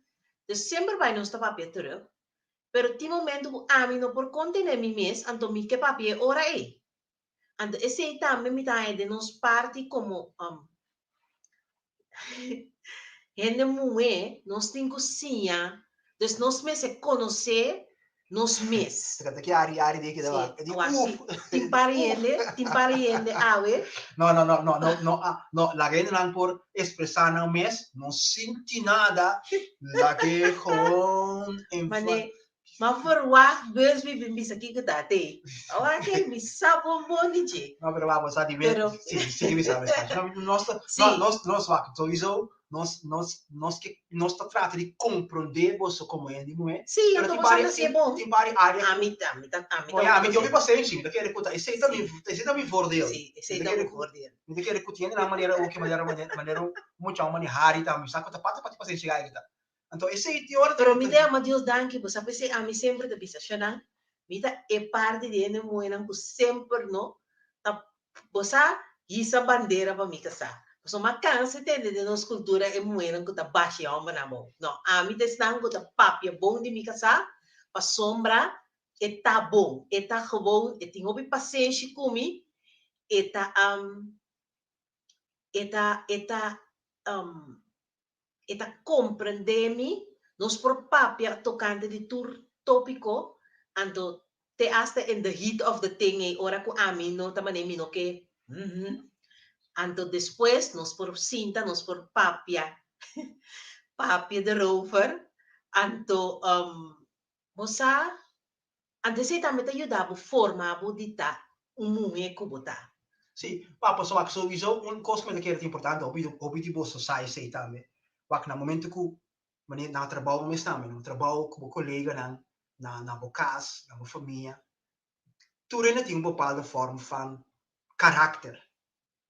Dus semper bai nos ta papia terug. Pero tin momento ku ami no por kontené mi mes, anto mi ke papia e ora ei. Anto esei tambe mi ta haña den nos parti komo hende muhé, nos tin ku siña, dus nos mester konosé nos mes. Te ki ari ari di ki da. Di uf. Tin par hende, tin par hende awe. No, no, no, no, no, no, ah, no, laga hendenan por expresá nan mes, no sinti nada, lag'é gewoon Mane, Ma verwacht bus mi bin bisa kiko ta te. Awa ke mi sa bon bon di dje. No, pero wak, bo sa di Pero Sí, sí, mi sa, mi sa. No, nos ta, Sí. no, nos, nos wak, sowieso, nos, nos, nos ke, nos ta trata di komprondé boso komo hende muhé. Sí, Pero anto tin bo sa vari, ta hasié tin, bon. tin vari área ku, Ami ta, ami ta, ami ta oye, hopi ami tin hopi pasenshi. pasenshi, mi ta kere ku ta, esei ta mi, Sí. esei ta mi voordeel. Sí, Mi esei ta ta kere bo ku, voordeel. mi ta kere ku tin hendenan manera oke, manera, manera, manera un mucha un manera hari ta, mi sa ku ta pata pati pasenshi gai ta. Anto esei tin ora Pero mi ta yama Dios danki, bo sa p'esei ami semper ta bisa, Shonnan, mi ta e parti di hende muhénan ku semper no ta, bo sa, hisa bandera pa mi kasá. Pasobra mi a kansa di tende den nos kultura e muhénan ku ta basha e hòmbernan abou. No, ami ta esnan ku ta papia bon di mi kasá, pasobra e ta bon, e ta gewoon, e tin hopi pasenshi ku mi, e ta, e ta, e ta, E ta comprende mi, nos por papia tocante di tur topico, anto te hasta in the heat of the thing ey ora cu ami no ta mane mi no ke uhmm, anto despues nos por sinta nos por papia, papia derover, anto bo sa, anto esey tambe ta yuda bo forma bo di ta un muhe cu bo ta. Sí, pa pasobra wak souiso un kos ku mi ta kere ta importante, hopi hopi di boso sa esei tambe. Wak na momento ku manera na trabou mes tambe, na trabou ku bo koleganan, na na bo kas, na bo famia, tur hende tin un bepaalde vorm van karakter.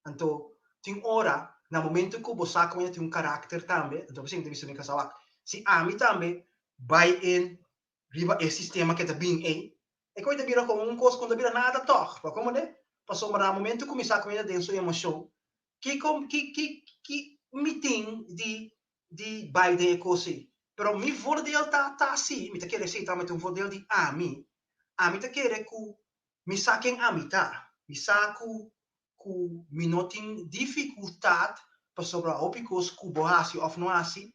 Anto tin ora na momento ku bo sa ku hende tin un karakter tambe, anto p'esei mi ta bisa mi kasá wak, si ami tambe bai in riba e sistema ke ta bin ei, e koe ta bira komo un kos ku no ta bira nada tòg. Bo a komprendé? Pasobra na momento ku mi sa ku mi ta den su emoshon, kiko ki ki ki mi tin di di bai den e kos ei? Pero mi voordeel ta ta si, mi ta kere esei tambe ta un voordeel di ami. Ami ta kere ku mi sa ken ami ta. Mi sa ku ku mi no tin difikultat pasobra hopi kos ku bo hasi òf no hasi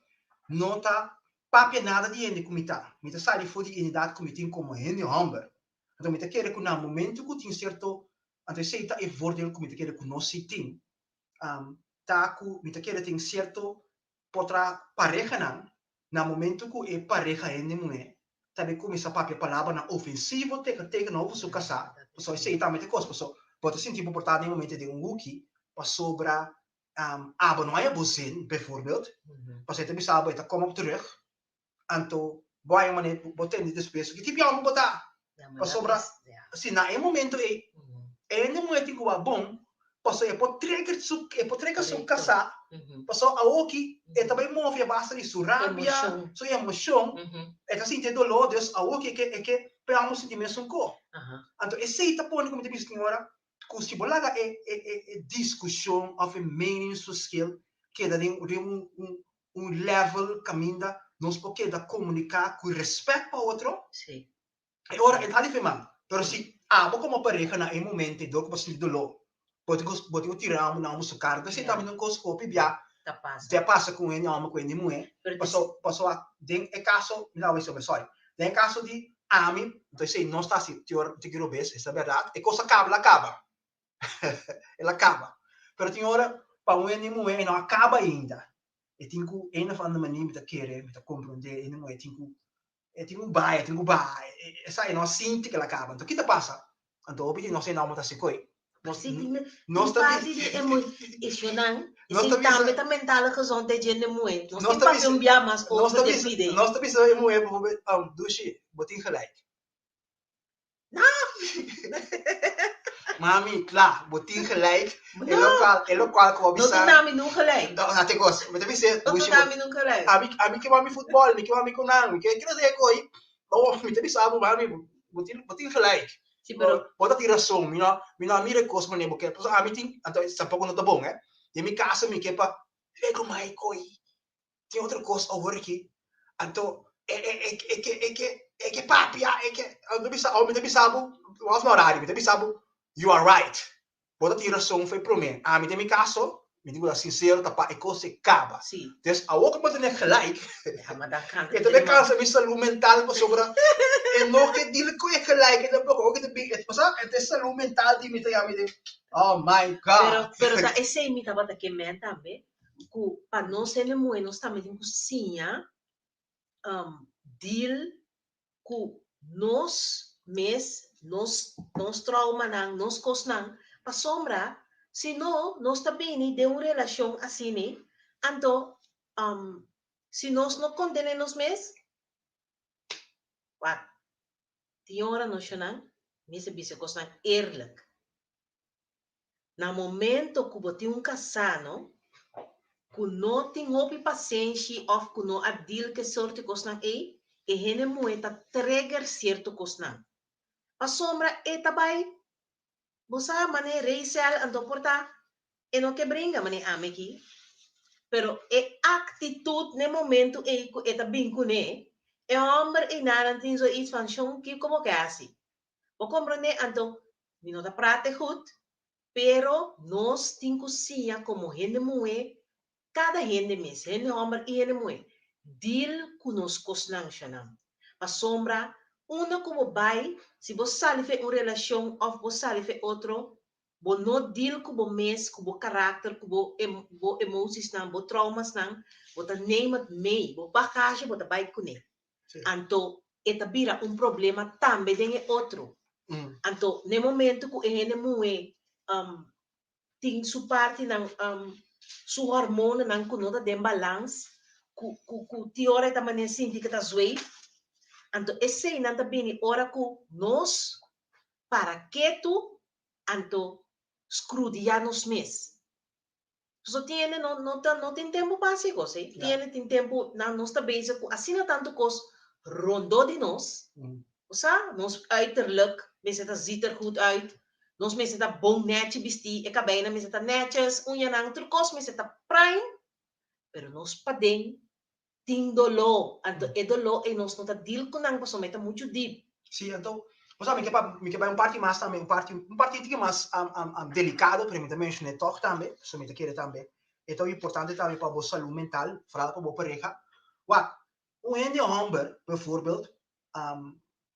no ta papia nada di hende ku mi ta. Mi ta sali for di identidat ku mi tin komo hende hòmber. Anto mi ta kere ku na momentu ku tin sierto, anto esei ta e voordeel ku mi ta kere ku nos si tin, ta ku mi ta kere tin sierto por traha parehanan na momentu ku e pareha hende muhé ta bin kuminsá papia palabranan ofensivo tegenover su kasá, pasobra esei tambe ta kos, pasobra bo ta sinti bo por ta den momento den un huki pasobra abo no haña bo zin, bijvoorbeeld, pasobra e ta bisa bo e ta kom op terug, anto bo haña manera bo tende despues ki tipo di hòmber bo ta, pasobra si na e momento ei e hende muhé tin ku wak bon pasobra e por trigger su e por trigger su kasá pasobra awoki e ta bai move a base di su rabia su emoshon e ta sinti e doló dus awoki e ke e ke p'e hòmber sinti mesun ko anto esei ta pone ku mi ta bisa señora ku si bo laga e e e diskushon òf e meningsverschil. keda den den un un un level kaminda nos por keda komuniká ku rèspèt pa otro. Sí. E ora e ta di firman. Pero si abo komo pareha na e momento dor ku bo sinti doló, bo tin ku bo tin ku tira amo na amo su kara. Entonces tambe ta un kos ku hopi bia Ta pasa. ta pasa ku hende hòmber ku hende muhé. Pero Paso paso den e kaso, mi ta wak esei sorry, den e kaso di ami, entonces si nos ta hasi tin ora tin ki robes, esa bèrdat, e kos a kaba, el a kaba. El a kaba. Pero tin ora pa un hende muhé e no a kaba ainda. E tin ku een of ander manier mi ta kere, mi ta komprondé e hende muhé tin ku E tin ku bai, e tin ku bai. Esei no a sinti ku el a kaba. Anto ki ta pasa? Anto hopi di nos hende ta hasi koi. Nos, Sí, tin nos ta parte di emocionan. Nos Sí, ta bisa- tambe ta mentale gezondheid dje muhé. Nos Nos tin ta papia bisa- un bia mas nos over ta de bisa, pide. nos ta bisa e muhé bijvoorbeeld, Dushi, bo tin gelijk. No! Mami, kla, bo tin gelijk. E No! lokual, e lokual ku bo No bisa. duna mi nun gelijk. No, na te kos. Mi ta bisa, No Dushi, duna mi nun gelijk. Ami, ami ke wami futbol, mi ke wami ku nan, mi ke, kino se koi. No, mi ta bisa bo, mami, bo tin, bo tin gelijk. Sí, pero Bo ta tin rason, mi no, mi no a mira e kos manera bo ke. Pasobra ami tin, anto tampoco no ta bon, eh. Den mi kasa mi ke pa lego mai koi. Tin otro kos awor aki. Anto e e e e ke e ke e ke papia e ke mi ta bisa mi ta bisa bo wak na horario mi ta bisa bo you are right bo ta tin rason for e prome ami den mi kaso mi tin ku ta sinsero ta pa e kos e kaba Sí. dus awor ku bo tene gelijk Ja, maar dat kan e ta be kansa mi salú mental pasobra e no ke deal ku e gelijk e tampoko awor ku ta bin bo sa e ta e salú mental di mi ta yama mi den oh my God Pero pero ta esei mi tabata ke men tambe. ku pa nos hende muhé nos tambe tin ku siña deal ku nos mes, nos nos traumanan, nos kosnan, pasobra si no nos ta bini den un relashon asini, anto si nos no kontené nos mes, wak, tin ora nos shonnan mester bisa kosnan eerlijk. Na momento ku bo tin un kasá no, ku no tin hopi pasenshi òf ku no a deal ku e sorti kosnan ei, e hende muhé ta trigger sierto kosnan. Pasobra e ta bai, bo sa manera reisel anto por ta e no ke bringa manera ami aki, pero e aktitut n'e momento ei ku e ta bin kuné, e hòmber einan tin zoiets van shon kiko bo ke hasi? Bo comprende? Anto, mi no ta prate goed, pero nos tin cu siña como hende muhe, cada hende mes, hende homber y hende muhe, deal cu nos cosnan, shanan. Pasobra, unda cu bo bay, si bo sali fe un relacion of bo sali fe otro, bo no deal cu bo mes, cu bo karakter, cu bo bo emociesnan, bo traumasnan, bo ta neem het mee, bo bagage bo ta bay cune. Anto e ta bira un problema tambe den e otro. Anto n'e momento ku e hende muhé tin su partinan, su hormonanan ku no ta den balans, ku ku ku tin ora e ta manera sinti ku e ta zweef, anto eseinan ta bini ora ku nos para ketu anto skrudiá nos mes. So tin hende no no ta no tin tempu pa hasi e kos ei. Tin hende tin tempu nan nos ta bezig ku asina tantu kos rondó di nos. Bo sa, nos uiterlijk mester ta ziet er goed uit, nos mester ta bon nèchi bistí, e kabeinan mester ta nètjes, uñanan, tur kos mester ta prime, pero nos paden tin doló, anto e doló ei nos no ta deal ku nan pasobra e ta muchu dip. Sí, anto, bo sa, mi ke pa, mi ke bai un parti mas tambe, un parti, un parti tiki mas delikado, pero mi ta menshon'é tòg tambe, pasobra mi ta kere tambe e ta importante tambe pa bo salú mental, foral pa bo pareha. Wak, un hende hòmber, bijvoorbeeld,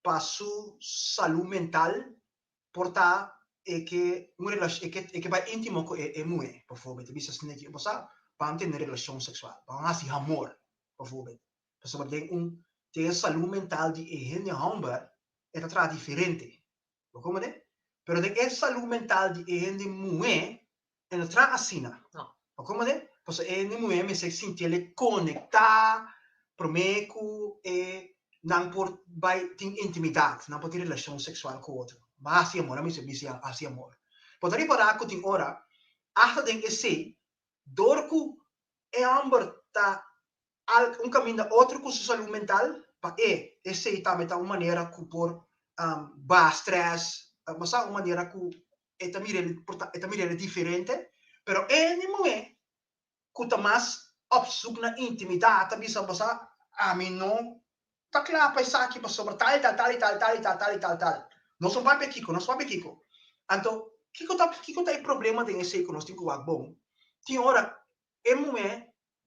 pa su salú mental por ta e ke un relash e ke e ke bai íntimo ku e e muhé, bijvoorbeeld. Ta bisa asina ki, bo sa, ban tene relashon seksual, ban hasi amor, bijvoorbeeld. Pasobra den un den e salú mental di e hende hòmber e ta traha diferente. Bo komprende? Pero den e salú mental di e hende muhé e no traha asina. No. Bo komprende? Pasobra e hende muhé mester sinti el e konektá promé ku e nan por bai tin intimidat, nan por tin relashon seksual ku otro. Bo hasi amor, nan mester bisa hasi amor. Bo ta ripará ku tin ora, asta den esei, dor ku e hòmber ta al un kaminda otro ku su salú mental, pa e esei tambe ta un manera ku por baha strès, bo sa, un manera ku e ta mir'el por ta e ta mir'el diferente, pero e hende muhé ku ku ta mas op zoek na intimidat ta bisa bo sa ami no ta kla pa esaki pasobra tal i tal tal i tal tal i tal tal i tal tal. Nos no papia kiko, nos papia kiko. Anto kiko ta kiko ta e problema den esei ku nos tin ku wak bon? Tin ora e muhé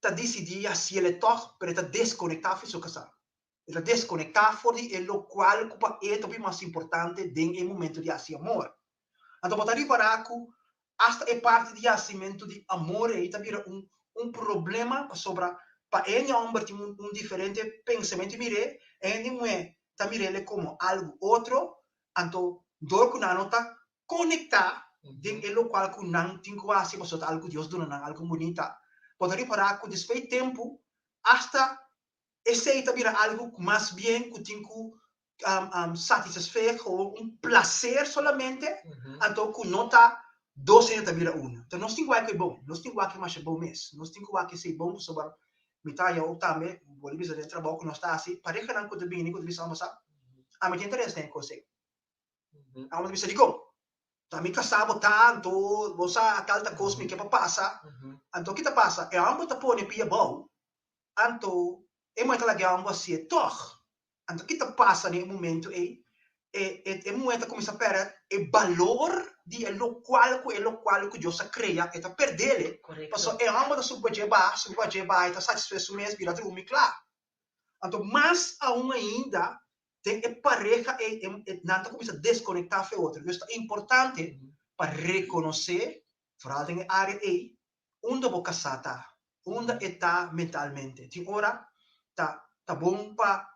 ta disidí hasiel e tòg pero e ta deskonektá for di su kasá. E ta deskonektá for di e lokual ku pa e ta hopi mas importante den e momento di hasi amor. Anto bo ta ripará ku asta e parti di hasimentu di amor ei ta bira un un problema pasobra pa e hende hòmber tin un un diferente pensamentu i mir'é, e hende muhé ta mir'el komo algu otro, anto dor ku nan no ta konektá den e lokual ku nan tin ku hasi pasobra ta algu ku Dios duna nan, algu bunita, bo ta ripará ku despues di tempu asta Esei ta bira algu ku mas bien ku tin ku satisfacé gewoon un placer solamente, anto ku no ta dos hende ta bira uno. Enton nos tin ku wak e bon, nos tin ku wak e masha bon mes, nos tin ku wak esei bon pasobra mi ta haña ook tambe, bo di bisa den trabou ku nos ta hasi, parehanan ku ta bini ku ta bisa amo sa, ami tin interes den e kos ei. Amo ta bisa dikon? Ta mi kasá bo ta, anto bo sa tal ta kos mi ke pa pasa. Anto ki ta pasa? E hòmber ta pone pia bou, anto e muhé ta laga e hòmber hasié tòg. Anto ki ta pasa den e momento ei? E e e muhé ta kuminsá pèrdè e balor di e lokual ku e lokual ku Dios a krea, e ta pèrd'el. Pasobra e hòmber ta subi pa dje baha, subi pa dje baha, e ta satisfé su mes, bira drumi, kla. Anto mas aun ainda den e pareha ei nan ta kuminsá deskonektá for e otro. Dus ta importante pa rekonosé, foral den e área ei, unda bo kasá ta, unda e ta mentalmente. Tin ora ta ta bon pa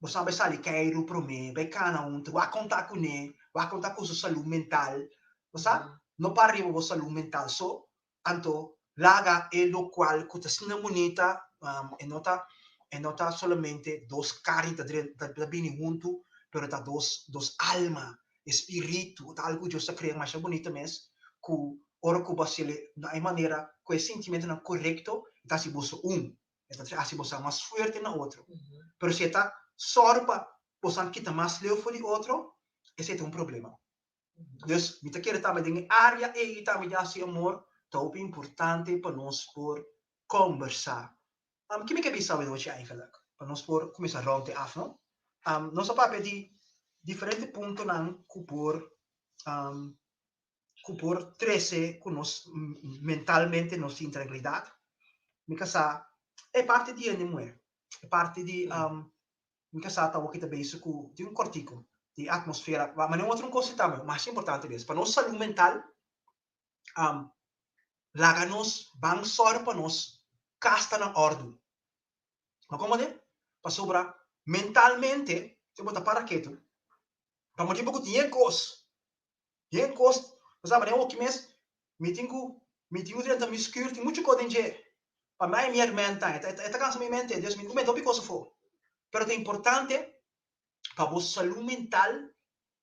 bo sa bai sali keiru promé, bai kana huntu, wak konta kuné, wak konta ku su salú mental. Bo sa? No para riba bo salú mental so, Anto laga e locual cu ta asina bunita, e no ta e no ta solamente dos carni ta drenta ta bini hunto, pero ta dos dos alma, espiritu, ta algo cu Dios a crea masha bunita mes, cu ora cu bo haciele na e manera cu e sintimentonan corecto, e ta haci boso un, e ta haci boso mas fuerte na otro. Pero si e ta sòru pa boso kita mas leu for di otro, esei ta un problema. Dus mi ta kere tambe den e área ei tambe di hasi amor ta hopi importante pa nos por kombersá. Um, ki mi ke bisa awe nochi eigenlijk? Pa nos por kuminsá rònt e af, no? Um, nos a papia di diferente puntonan ku por um, ku por trese ku nos mentalmente nos tin trankilidat. Mi kasá e parti di hende muhé, e parti di um, Mi kasá ta awor ki ta bezig ku tin un kòrtiku di atmosfera. Ma manera un otro un kos si tambe, mas importante bes, pa nos salú mental, laga nos ban sòru pa nos kas ta na òrdu. Bo komprende? Pasobra mentalmente, si bo ta para ketu, pa motibu ku tin e kos, tin e kos, bo sa manera awor ki mes, mi tin ku, mi tin ku drenta mi skür, tin muchu kos den dje. Pa mi mi hermenta, e ta cansa mi mente, dus mi mete hopi cos afo. Pero ta importante pa bo salud mental,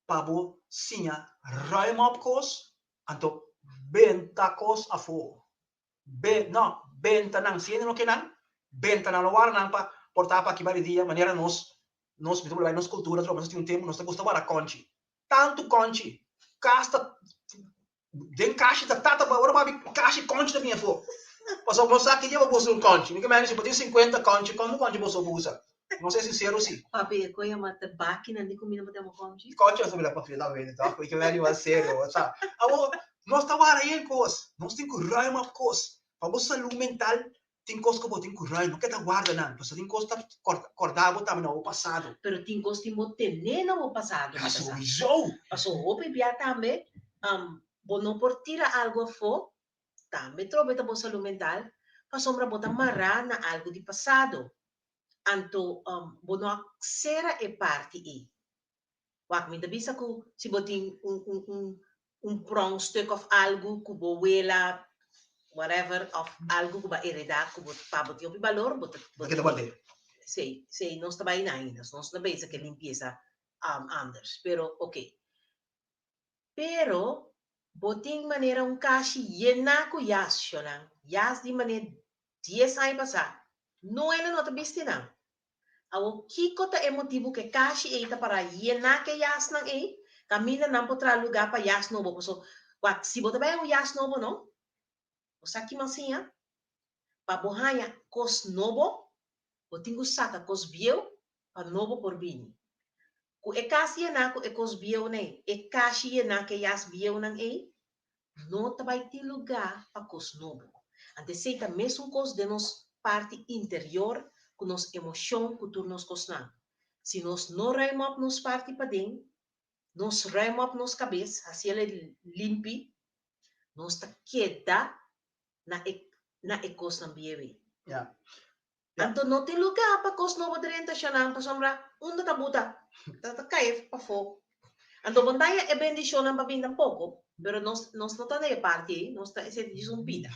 pa bo siña ruim op cos, anto benta cos afo. Be, no, benta nan, si hende no ke nan, benta nan, no warda nan pa por ta pa aki bari dia, manera nos, nos, mi ta bay nos cultura, nos tin un tempo nos ta gusta warda conchi. Tanto conchi, cas ta Den kashi ta tata pa ora babi kashi konchi ta bin afó. Pasobra bo sa ki dia bo busa un konchi. Mi ke mende si bo tin sinkuenta konchi, kontu konchi boso busa? Nos ser sinsero si. Papi e koe ama ta bakinan di kumida bo ta yama konchi? Konchi nos ta bira papia ta bini tok. Mi ke mende mas serio bo sa. Awor nos ta wara yen kos. Nos tin ku ruim op kos. Pa bo salú mental tin kos ku bo tin ku ruim. No ke ta warda nan. Pasobra tin kos ta kòrda bo tambe na bo pasado. Pero tin kos tin bo tene na bo pasado. Ja, sowieso. Pasobra hopi bia tambe bo no por tira algu afó, tambe trobe ta bo salú mental, pasobra bo ta mará na algu di pasado. Anto bo no a sera e parti ei. Wak, mi ta bisa ku si bo tin un un un un pronkstuk òf algu ku bo wela whatever òf algu ku bo a heredá ku bo pa bo tin hopi balor, bo ta bo ta keda guard'é. Sí, sí, nos ta bai na ainda, nos ta bezig ku e limpiesa anders, pero oke. Pero bo tin manera un kashi yená ku yas, shonnan, yas di manera dies aña pasá, no hende no ta bisti nan. Awor, kiko ta e motibu ku e kashi ei ta pará yená ku e yasnan ei? Kaminda nan por traha lugá pa yas nobo. Pasobra, wak, si bo ta bai un yas nobo, no? Bo sa ki mas siña? Pa bo haña kos nobo, bo tin ku saka kos bieu pa nobo por bini. Ku e kas yená ku e kos bieunan ei, e kashi yená ku e yas bieunan ei, no ta bai tin lugá pa kos nobo. Anto esei ta mesun kos den nos parti interior ku nos emoshon ku tur nos kosnan. Si nos no ruim op nos parti paden, nos ruim op nos kabes, hasi el limpi, nos ta keda na e na e kosnan bieu ei. Anto no tin lugá pa kos nobo drenta shanan pasobra unda ta buta ta ta kai pafó. Anto bo ta haña e bendishonnan pa bin tampoko, pero nos nos no ta den e parti ei, nos ta esei djis un pida.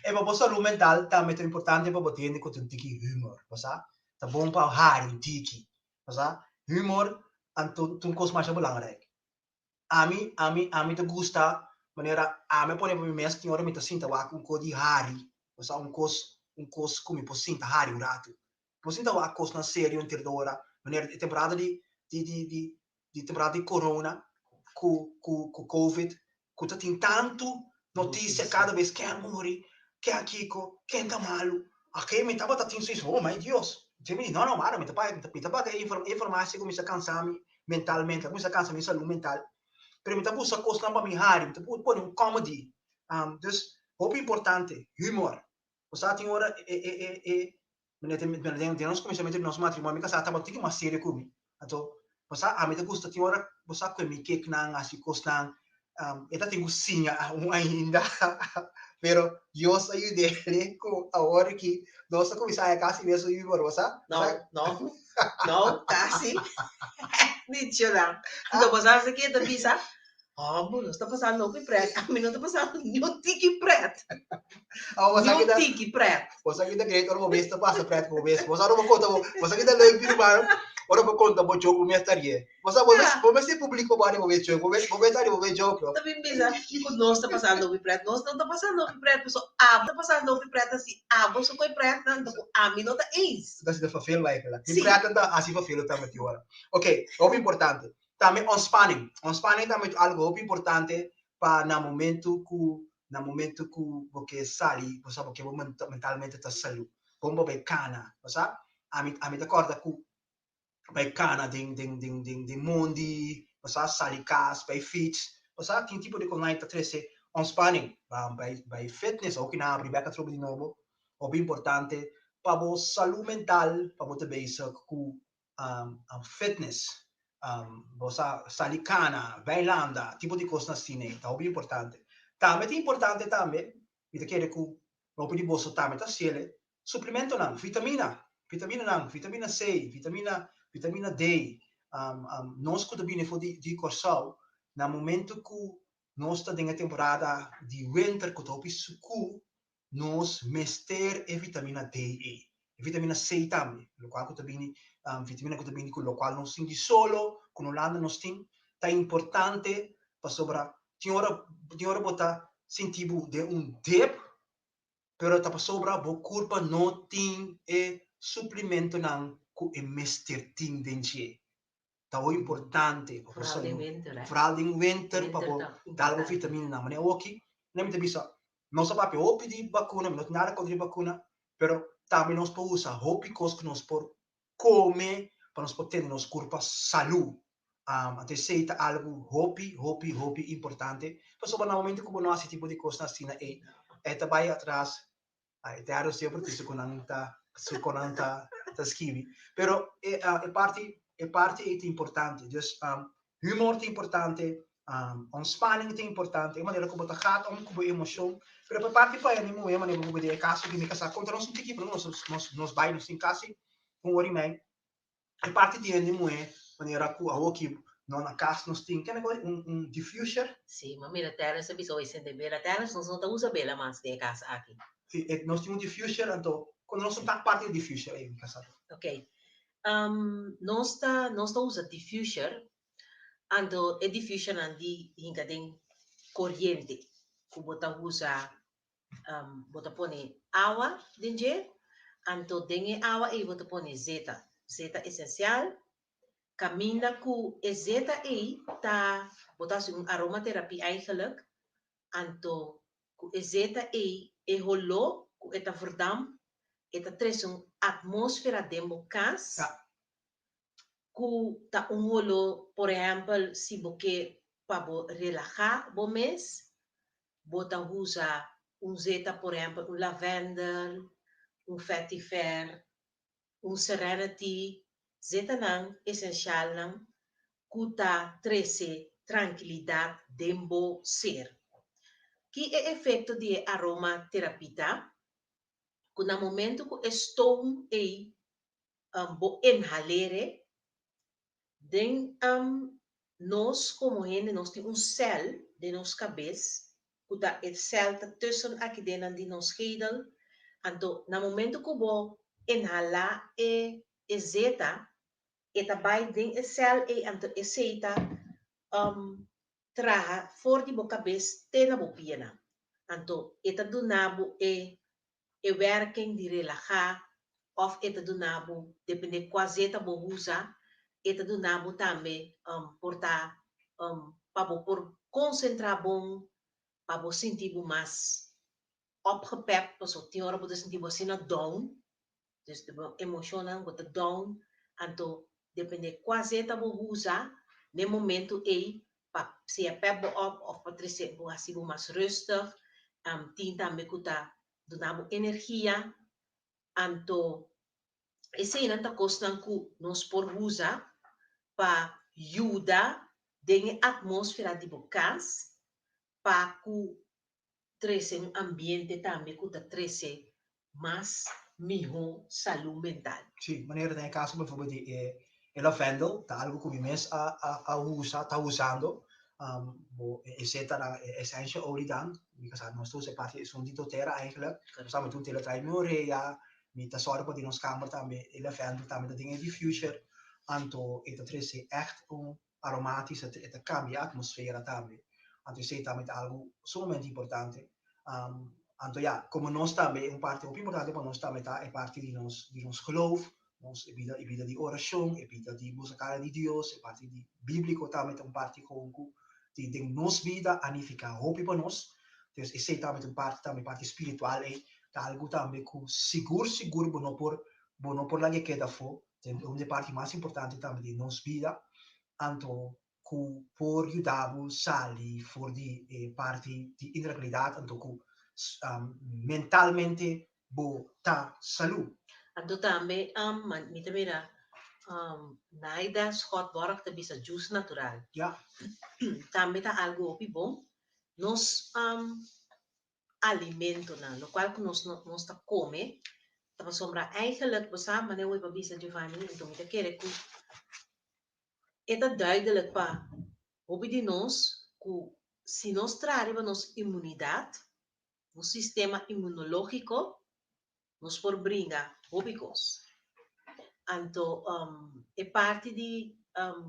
E pa bo salú mental tambe ta importante pa bo tende ku tin un tiki humor, bo sa. Ta bon pa hari un tiki, bo sa. Humor anto ta un kos masha belangrijk. Ami, ami, ami ta gusta manera ami a pone pa mi mes tin ora mi ta sinta wak un kos di hari, osea un kos, un kos ku mi por sinta hari un ratu. Mi por sinta wak kosnan serio henter di ora, manera e temporada di, di, di, di, di temporada di corona ku, ku, ku covid, ku ta tin tantu notisia kada bes ken a muri, ken a kiko, ken ta malu. Ake mi tabata tin zoiets, oh my Dios. Dje mi di, no, no, mara, mi ta paga, mi ta paga e informatie ku mi sa kansa mi mentalmente, ku mi sa kansa mi salú mental. Pero mi ta buska kosnan pa mi hari, mi ta pone un comedy. Dus, hopi importante, humor. Bo sa tin ora e, e, e, e, den nos kuminsamentu di nos matrimonio, mi kasá tabata tiki mas serio ku mi. Anto, bo sa, ami ta gusta tin ora bo sa kue mi keknan, hasi kosnan, e ta tin ku siña aun ainda, pero Dios a yud'é ku awor aki nos a kuminsá haña kasi mesun humor, bo sa? No, no, no, kasi. Dicho nan. Anto bo sa ke ta bisa? Homber, nos ta pasando hopi pret. Ami no ta pasando ni un tiki pret. Ah, Ni un tiki pret. Bo sa kita great ora bo mes ta pasa pret ku bo mes. Bo sa ora bo konta bo, bo sa kita leuk di ruman, ora bo konta bo joke bo mes ta rie. Bo sa bo mes, bo mes tin publiko bo hari bo mes joke, bo mes, bo mes hari bo mes joke no. Ta bin bisa ku nos ta pasando hopi pret. Nos no ta pasando hopi pret, paso abo ta pasando hopi pret asi. Abo so ku e pretnan, anto ku ami no ta eens. Ta sinti verveel eigenlijk. Mi pretnan ta hasi verveel tambe tin ora. Oké, hopi importante. Tambe ontspanning. Ontspanning tambe ta algo hopi importante pa na momento ku na momento ku bo ke sali, bo sa bo ke bo mentalmente ta salu. Bon bo bai kana, bo sa? Ami ami ta kòrda ku bai kana den den den den den mondi, bo sa, sali kas, bai fiets, bo sa, tin tipo di kosnan ta trese ontspanning. Bai bai fitness, awo ki nan abri bek atrobe di nobo, hopi importante pa bo salu mental, pa bo ta bezig ku fitness, bo sa sali kana, bai landa, tipo di kosnan asina ei ta hopi importante. Tambe ta importante tambe, mi ta kere ku hopi di boso tambe ta hasiel, suplementonan, vitamina, vitaminanan, vitamina C, vitamina, vitamina D. Nos ku ta bini for di di Kòrsou, na momento ku nos ta den e temporada di winter ku ta hopi sukú, nos mester e vitamina D ei. E vitamina C tambe, lokual ku ta bini, vitamina ku ta bini ku lokual nos tin di solo, ku no landa nos tin, ta importante pasobra tin ora tin ora bo ta sinti bo den un dip, pero ta pasobra bo kurpa no tin e suplimentonan ku e mester tin den dje. Ta hopi importante pa bo Vooral den winter, hè? Vooral den winter pa bo Winter ta dal bo importante. vitaminanan. Manera awoki, mi ta bisa, nos a papia hopi di bakuna, mi no tin nada kontra di bakuna, pero tambe nos por usa hopi kos ku nos por kome pa nos por tene nos kurpa salú. Anto esei ta algu hopi, hopi, hopi importante, pasobra na momento ku bo no hasi tipo di kosnan asina ei, e ta bai atras. Ai, te aro siempre ti su nan ta su konan ta ta skibi. Pero e e parti e parti ei ta importante. Dus humor ta importante, ontspanning ta importante, e manera ku bo ta gaat om ku bo emoshon. Pero pa e parti pa hende muhé, manera ku bo den e kaso di mi kasá, konta nos un tiki, nos nos nos bai, nos tin kasi un ora i mei. E parti di hende muhé, manera ku awoki no na kas nos tin, kende ku un un diffuser. Sí, ma mira Terence a bisa hoy sende bela. Terence, nos no ta usa bela mas den e kas aki. Sí, e nos tin un diffuser, anto kono nos no ta parti di diffuser ei, mi kasá? Ok. Nos ta nos ta usa diffuser, anto e diffusernan di hinka den koriente ku bo ta usa bo ta pone awa den dje, anto den e awa ei bo ta pone zeta, zeta esensial, kaminda ku e zeta ei ta, bo ta hasi un aromaterapie eigenlijk, anto ku e zeta ei, e holó ku ku e ta verdamp, e ta trese un atmósfera den bo kas ku ta un holó, por ehèmpel si bo ke pa bo relahá bo mes, bo ta usa un zeta por ehèmpel un lavendel, un vetiver, un serenity, zetanan esensialnan ku ta trese trankilidat den bo ser. Ki e efekto di e aromaterapia ta? Ku na momento ku e stoom ei bo inhalere, den nos komo hende nos tin un sèl den nos kabes ku ta e sèl ta tussen aki dennan di nos schedel, anto na momento ku bo inhalá e e zeta e ta bai den e sèl ei anto esei ta traha for di bo kabes te na bo pianan anto e ta duna bo e e werking di relahá òf e ta duna bo depende kua zeta bo usa e ta duna bo tambe por ta pa bo por konsentrá bon pa bo sinti bo mas opgepept pasobra tin ora bo ta sinti bo asina down dus bo emoshonnan bo ta down anto depende kua zeta bo usa n'e momento ei pa sea pep bo op of pa trese bo hasi bo mas rustig tin tambe ku ta duna bo energia anto eseinan ta kosnan ku nos por usa pa yuda den e atmosfera di bo kas pa ku trese un ambiente tambe ku ta trese mas mihó salú mental. Sí, manera den e kaso bijvoorbeeld di e e lavendel ta algu ku mi mes a a a usa, ta usando, bo e zetanan e essential olie dan, mi kasá nos ta usa e parti esun di doTERRA eigenlijk, nos tambe tin un tela trae mi orea, mi ta sòru pa den nos kamer tambe e lavendel tambe ta den e diffuser, anto e ta trese ègt un aromatis, e ta kambia e atmosfera tambe, anto esei tambe ta algu sumamente importante. Anto ya, komo nos tambe, un parti hopi importante pa nos tambe ta e parti di nos di nos geloof, nos e bida e bida di orashon, e bida di buska kara di Dios, e parti di bíbliko tambe ta un parti kon ku di den nos bida a nifiká hopi pa nos. Dus esei tambe ta un parti tambe, e parti spiritual ei ta algu tambe ku sigur sigur bo no por bo no por laga e keda afó, Den un di e parti mas importante tambe di nos bida, anto ku por yuda bo sali for di e parti di intranquilidad, anto ku mentalmente bo ta salú. Anto tambe mi ta mira Naida Schotborg ta bisa jus natural. Tambe ta algu hopi bon. Nos alimentonan, locual cu nos no nos ta come, ta pasobra eigenlijk, bo sa manera bo a bisa Giovanni, enton mi ta kere cu e ta duidelijk pa hopi di nos cu si nos traha riba nos inmunidad, nos sistema inmunologico, nos por bringa hopi cos. Anto e parti di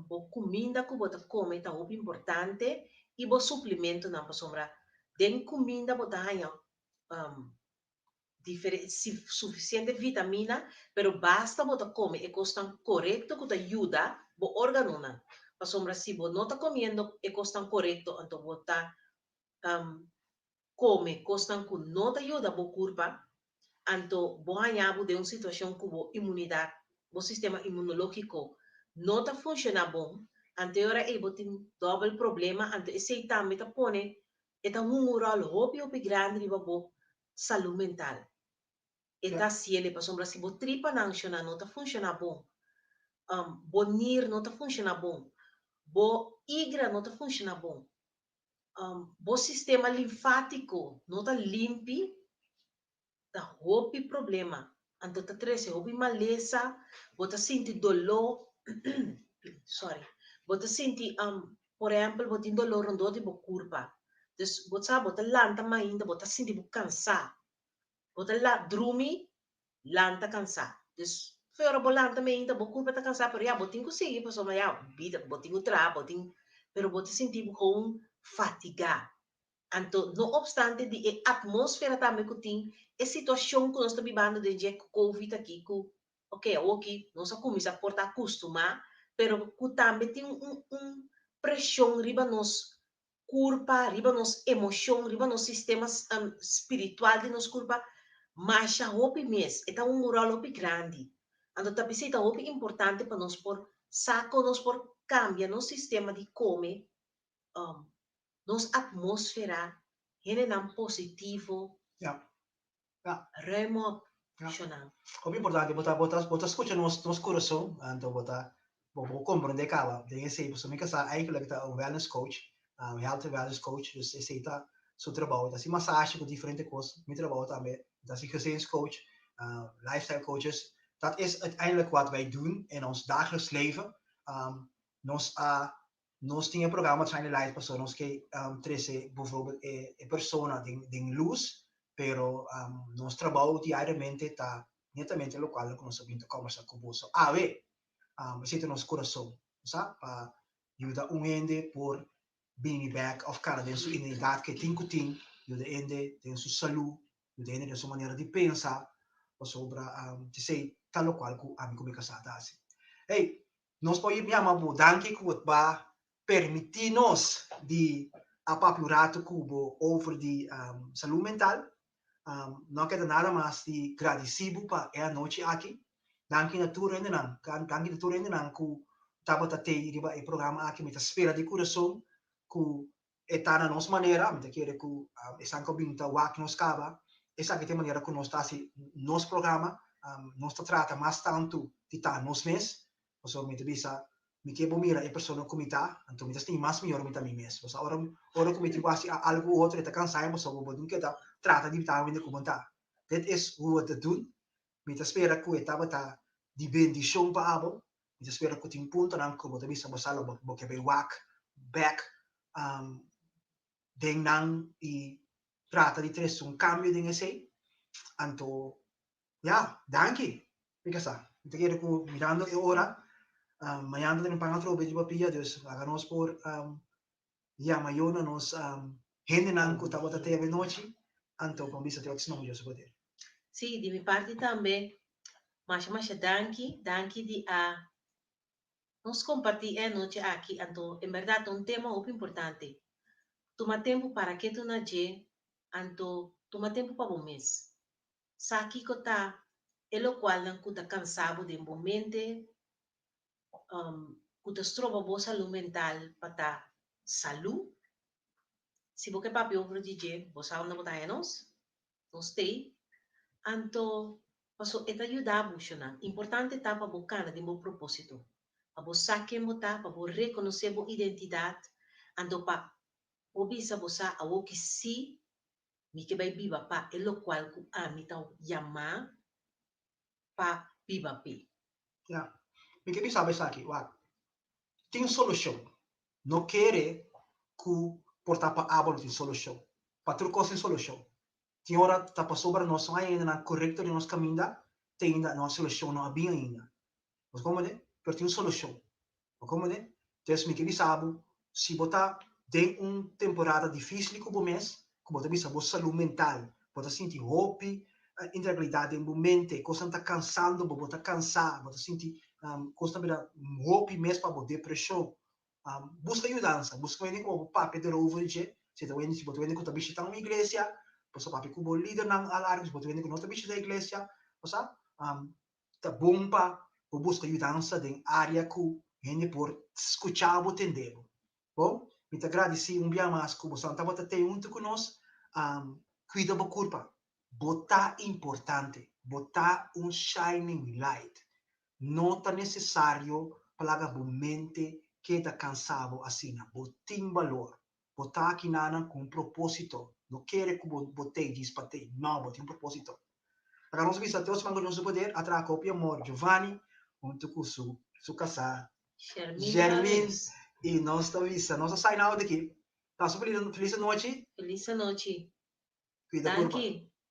bo cuminda cu bo ta come ta hopi importante y bo suplementonan pasobra den cuminda bo ta haña suficiente vitamina pero basta bo ta come e cosnan corecto cu ta yuda bo organonan pasobra si bo no ta comiendo e cosnan corecto anto bo ta kome kosnan ku no ta yuda bo kurpa, anto bo haña bo den un situashon ku bo imunidat, bo sistema imunológiko no ta funshoná bon, anto e ora ei bo tin dòbel problema, anto esei tambe ta pone, e ta hunga un ròl hopi hopi grandi riba bo salú mental. E ta hasiel pasobra si bo tripanan shona no ta funshoná bon, bo nir no ta funshoná bon, bo igra no ta funshoná bon, bo sistema linfátiko no ta limpi, ta hopi problema. Anto ta trese hopi malesa, bo ta sinti doló, sorry, bo ta sinti, por ehèmpel, bo tin doló rondó di bo kurpa. Dus bo sa bo ta lanta mainta, bo ta sinti bo kansá. Bo ta la drumi, lanta kansá. Dus, fe ora bo lanta meinta, bo kurpa ta kansá, pero ya, bo tin ku sigui pasobra ya, bida, bo tin ku traha, bo tin, pero bo ta sinti bo gewoon fatigá. Anto, no opstante di e atmósfera tambe ku tin, e situashon ku nos ta bibando den dje ku covid aki, ku, oke, awoki nos a kuminsá por ta akustumá, pero ku tambe tin un un preshon riba nos kurpa, riba nos emoshon, riba nos sistema spiritual di nos kurpa. Masha hopi mes, e ta un ròl hopi grandi. Anto ta p'esei ta hopi importante pa nos por sa kon nos por kambia nos sistema di kome, nos atmósfera, hendenan positivo, ruim op, shonnan. Hopi importante, bo ta bo ta bo ta skucha nos nos kurason, anto bo ta bo por komprondé kaba den esei, pasobra mi kasá eigenlijk ta un wellness coach, un health and wellness coach, dus esei ta su trabou, e ta hasi masashi ku diferente kos, mi trabou tambe, mi ta hasi gezinscoach, lifestyle coaches, dat is uiteindelijk wat wij doen in ons dagelijks leven. Nos a nos tin e programa Shine the Light pasobra nos ke trese bijvoorbeeld e persona den den lus, pero nos trabou diariamente ta netamente lokual ku nos a bin ta kòmbersá ku boso awe. Esei ta nos kurason, bo sa, pa yuda un hende por bini bèk òf kana den su identidat ke tin ku tin, yuda hende den su salú, yuda hende den su manera di pensa, pasobra esei ta lokual ku ami ku mi kasá ta hasi. Hey, nos por yama bo danki ku bo a permití nos di a papia un ratu ku bo over di salú mental. No a keda nada mas di gradisí bo pa e anochi aki. Danki na tur hendenan, danki na tur hendenan ku tabata tei riba e programa aki. Mi ta spera di kurason ku e ta na nos manera. Mi ta kere ku esnan ku a bin ta wak nos kaba, esaki ta e manera ku nos ta hasi nos programa. Nos ta trata mas tantu di ta nos mes, pasobra mi ta bisa mi ke bo mira e persona ku mi ta, anto mi ta sinti mas mihor mi ta mi mes. Pasobra ora ora ku mi tin ku hasi algu u otro e ta kansa mi pasobra bo tin keda trata di ta hende ku bo ta. Dit is hoe we het doen. Mi ta spera ku e tabata di bendishon pa abo. Mi ta spera ku tin puntonan ku bo ta bisa bo sa lo bo ke bai wak bek den nan i trata di trese un kambio den esei. Anto Ya, danki. Mi ka sa. Mi ta kere ku mirando e ora, mañana ta tene pan atrobe riba pia, dus laga nos por yama yo na nos hendenan ku tabata te avenochi, anto pa bisa te otro siman ku Dios a poder. Sí, di mi parti tambe, masha masha danki, danki di a nos kompartí e anochi aki, anto en bèrdat ta un tema hopi importante. Tuma tempu para ketu na dje, anto tuma tempu pa bo mes. Sa kiko ta e lokualnan ku ta kansa bo den bo mente, ku ta stroba bo salú mental pa ta salú? Si bo ke papia over di dje, bo sa unda bo ta haña nos. Nos t'ei. Anto, paso e ta yuda bo, shonnan. Importante ta pa bo kana den bo propósito, pa bo sa ken bo ta, pa bo rekonosé bo identidat, anto pa bo bisa bo sa awoki sí Mi ke bai biba pa e lokual ku ami ta yamá pa biba p'e. Ya. Mi ke bisa bo esaki, wak, tin solushon. No kere ku por ta pa abo no tin solushon. Pa tur kos tin solushon. Tin ora ta pasobra nos no haña hendenan korekto den nos kaminda, te ainda no solushon no a bin ainda. Bo ta komprende? Pero tin un solushon. Bo komprende? Entonces mi ke bisa bo, si bo ta den un temporada dificil ku bo mes, ku bo ta bisa bo salud mental, bo ta sinti hopi intranquilidad den bo mente, kosnan ta kansando bo, bo ta kansa, bo ta sinti kosnan bira hopi mes pa bo, depresion, buska yudansa, buska hende ku bo por papia derover dje, si ta wende, si bo ta wende ku ta bishita un iglesia, bo sa papia ku bo lidernan alargu, si bo ta wende ku no ta bishita iglesia, bo sa, Ta bon pa bo buska yudansa den área ku hende por skucha bo, tende bo. Bon, mi ta gradisí un bia mas ku boso tabata tei huntu ku nos. Kuida bo kurpa. Bo ta importante. Bo ta un shining light. No ta nesesario pa laga bo mente keda kansa bo asina. Bo tin balor. Bo ta akinanan ku un propósito. No kere ku bo bo tei djis pa tei. No, bo tin un propósito. Laga nos bisa Dios mango nos su poder a traha kopi amor Giovanni huntu ku su su kasá Shermin i nos ta bisa nos a sign out aki. Pasa un felis anochi. Felis anochi. Kuida kurpa. Danki.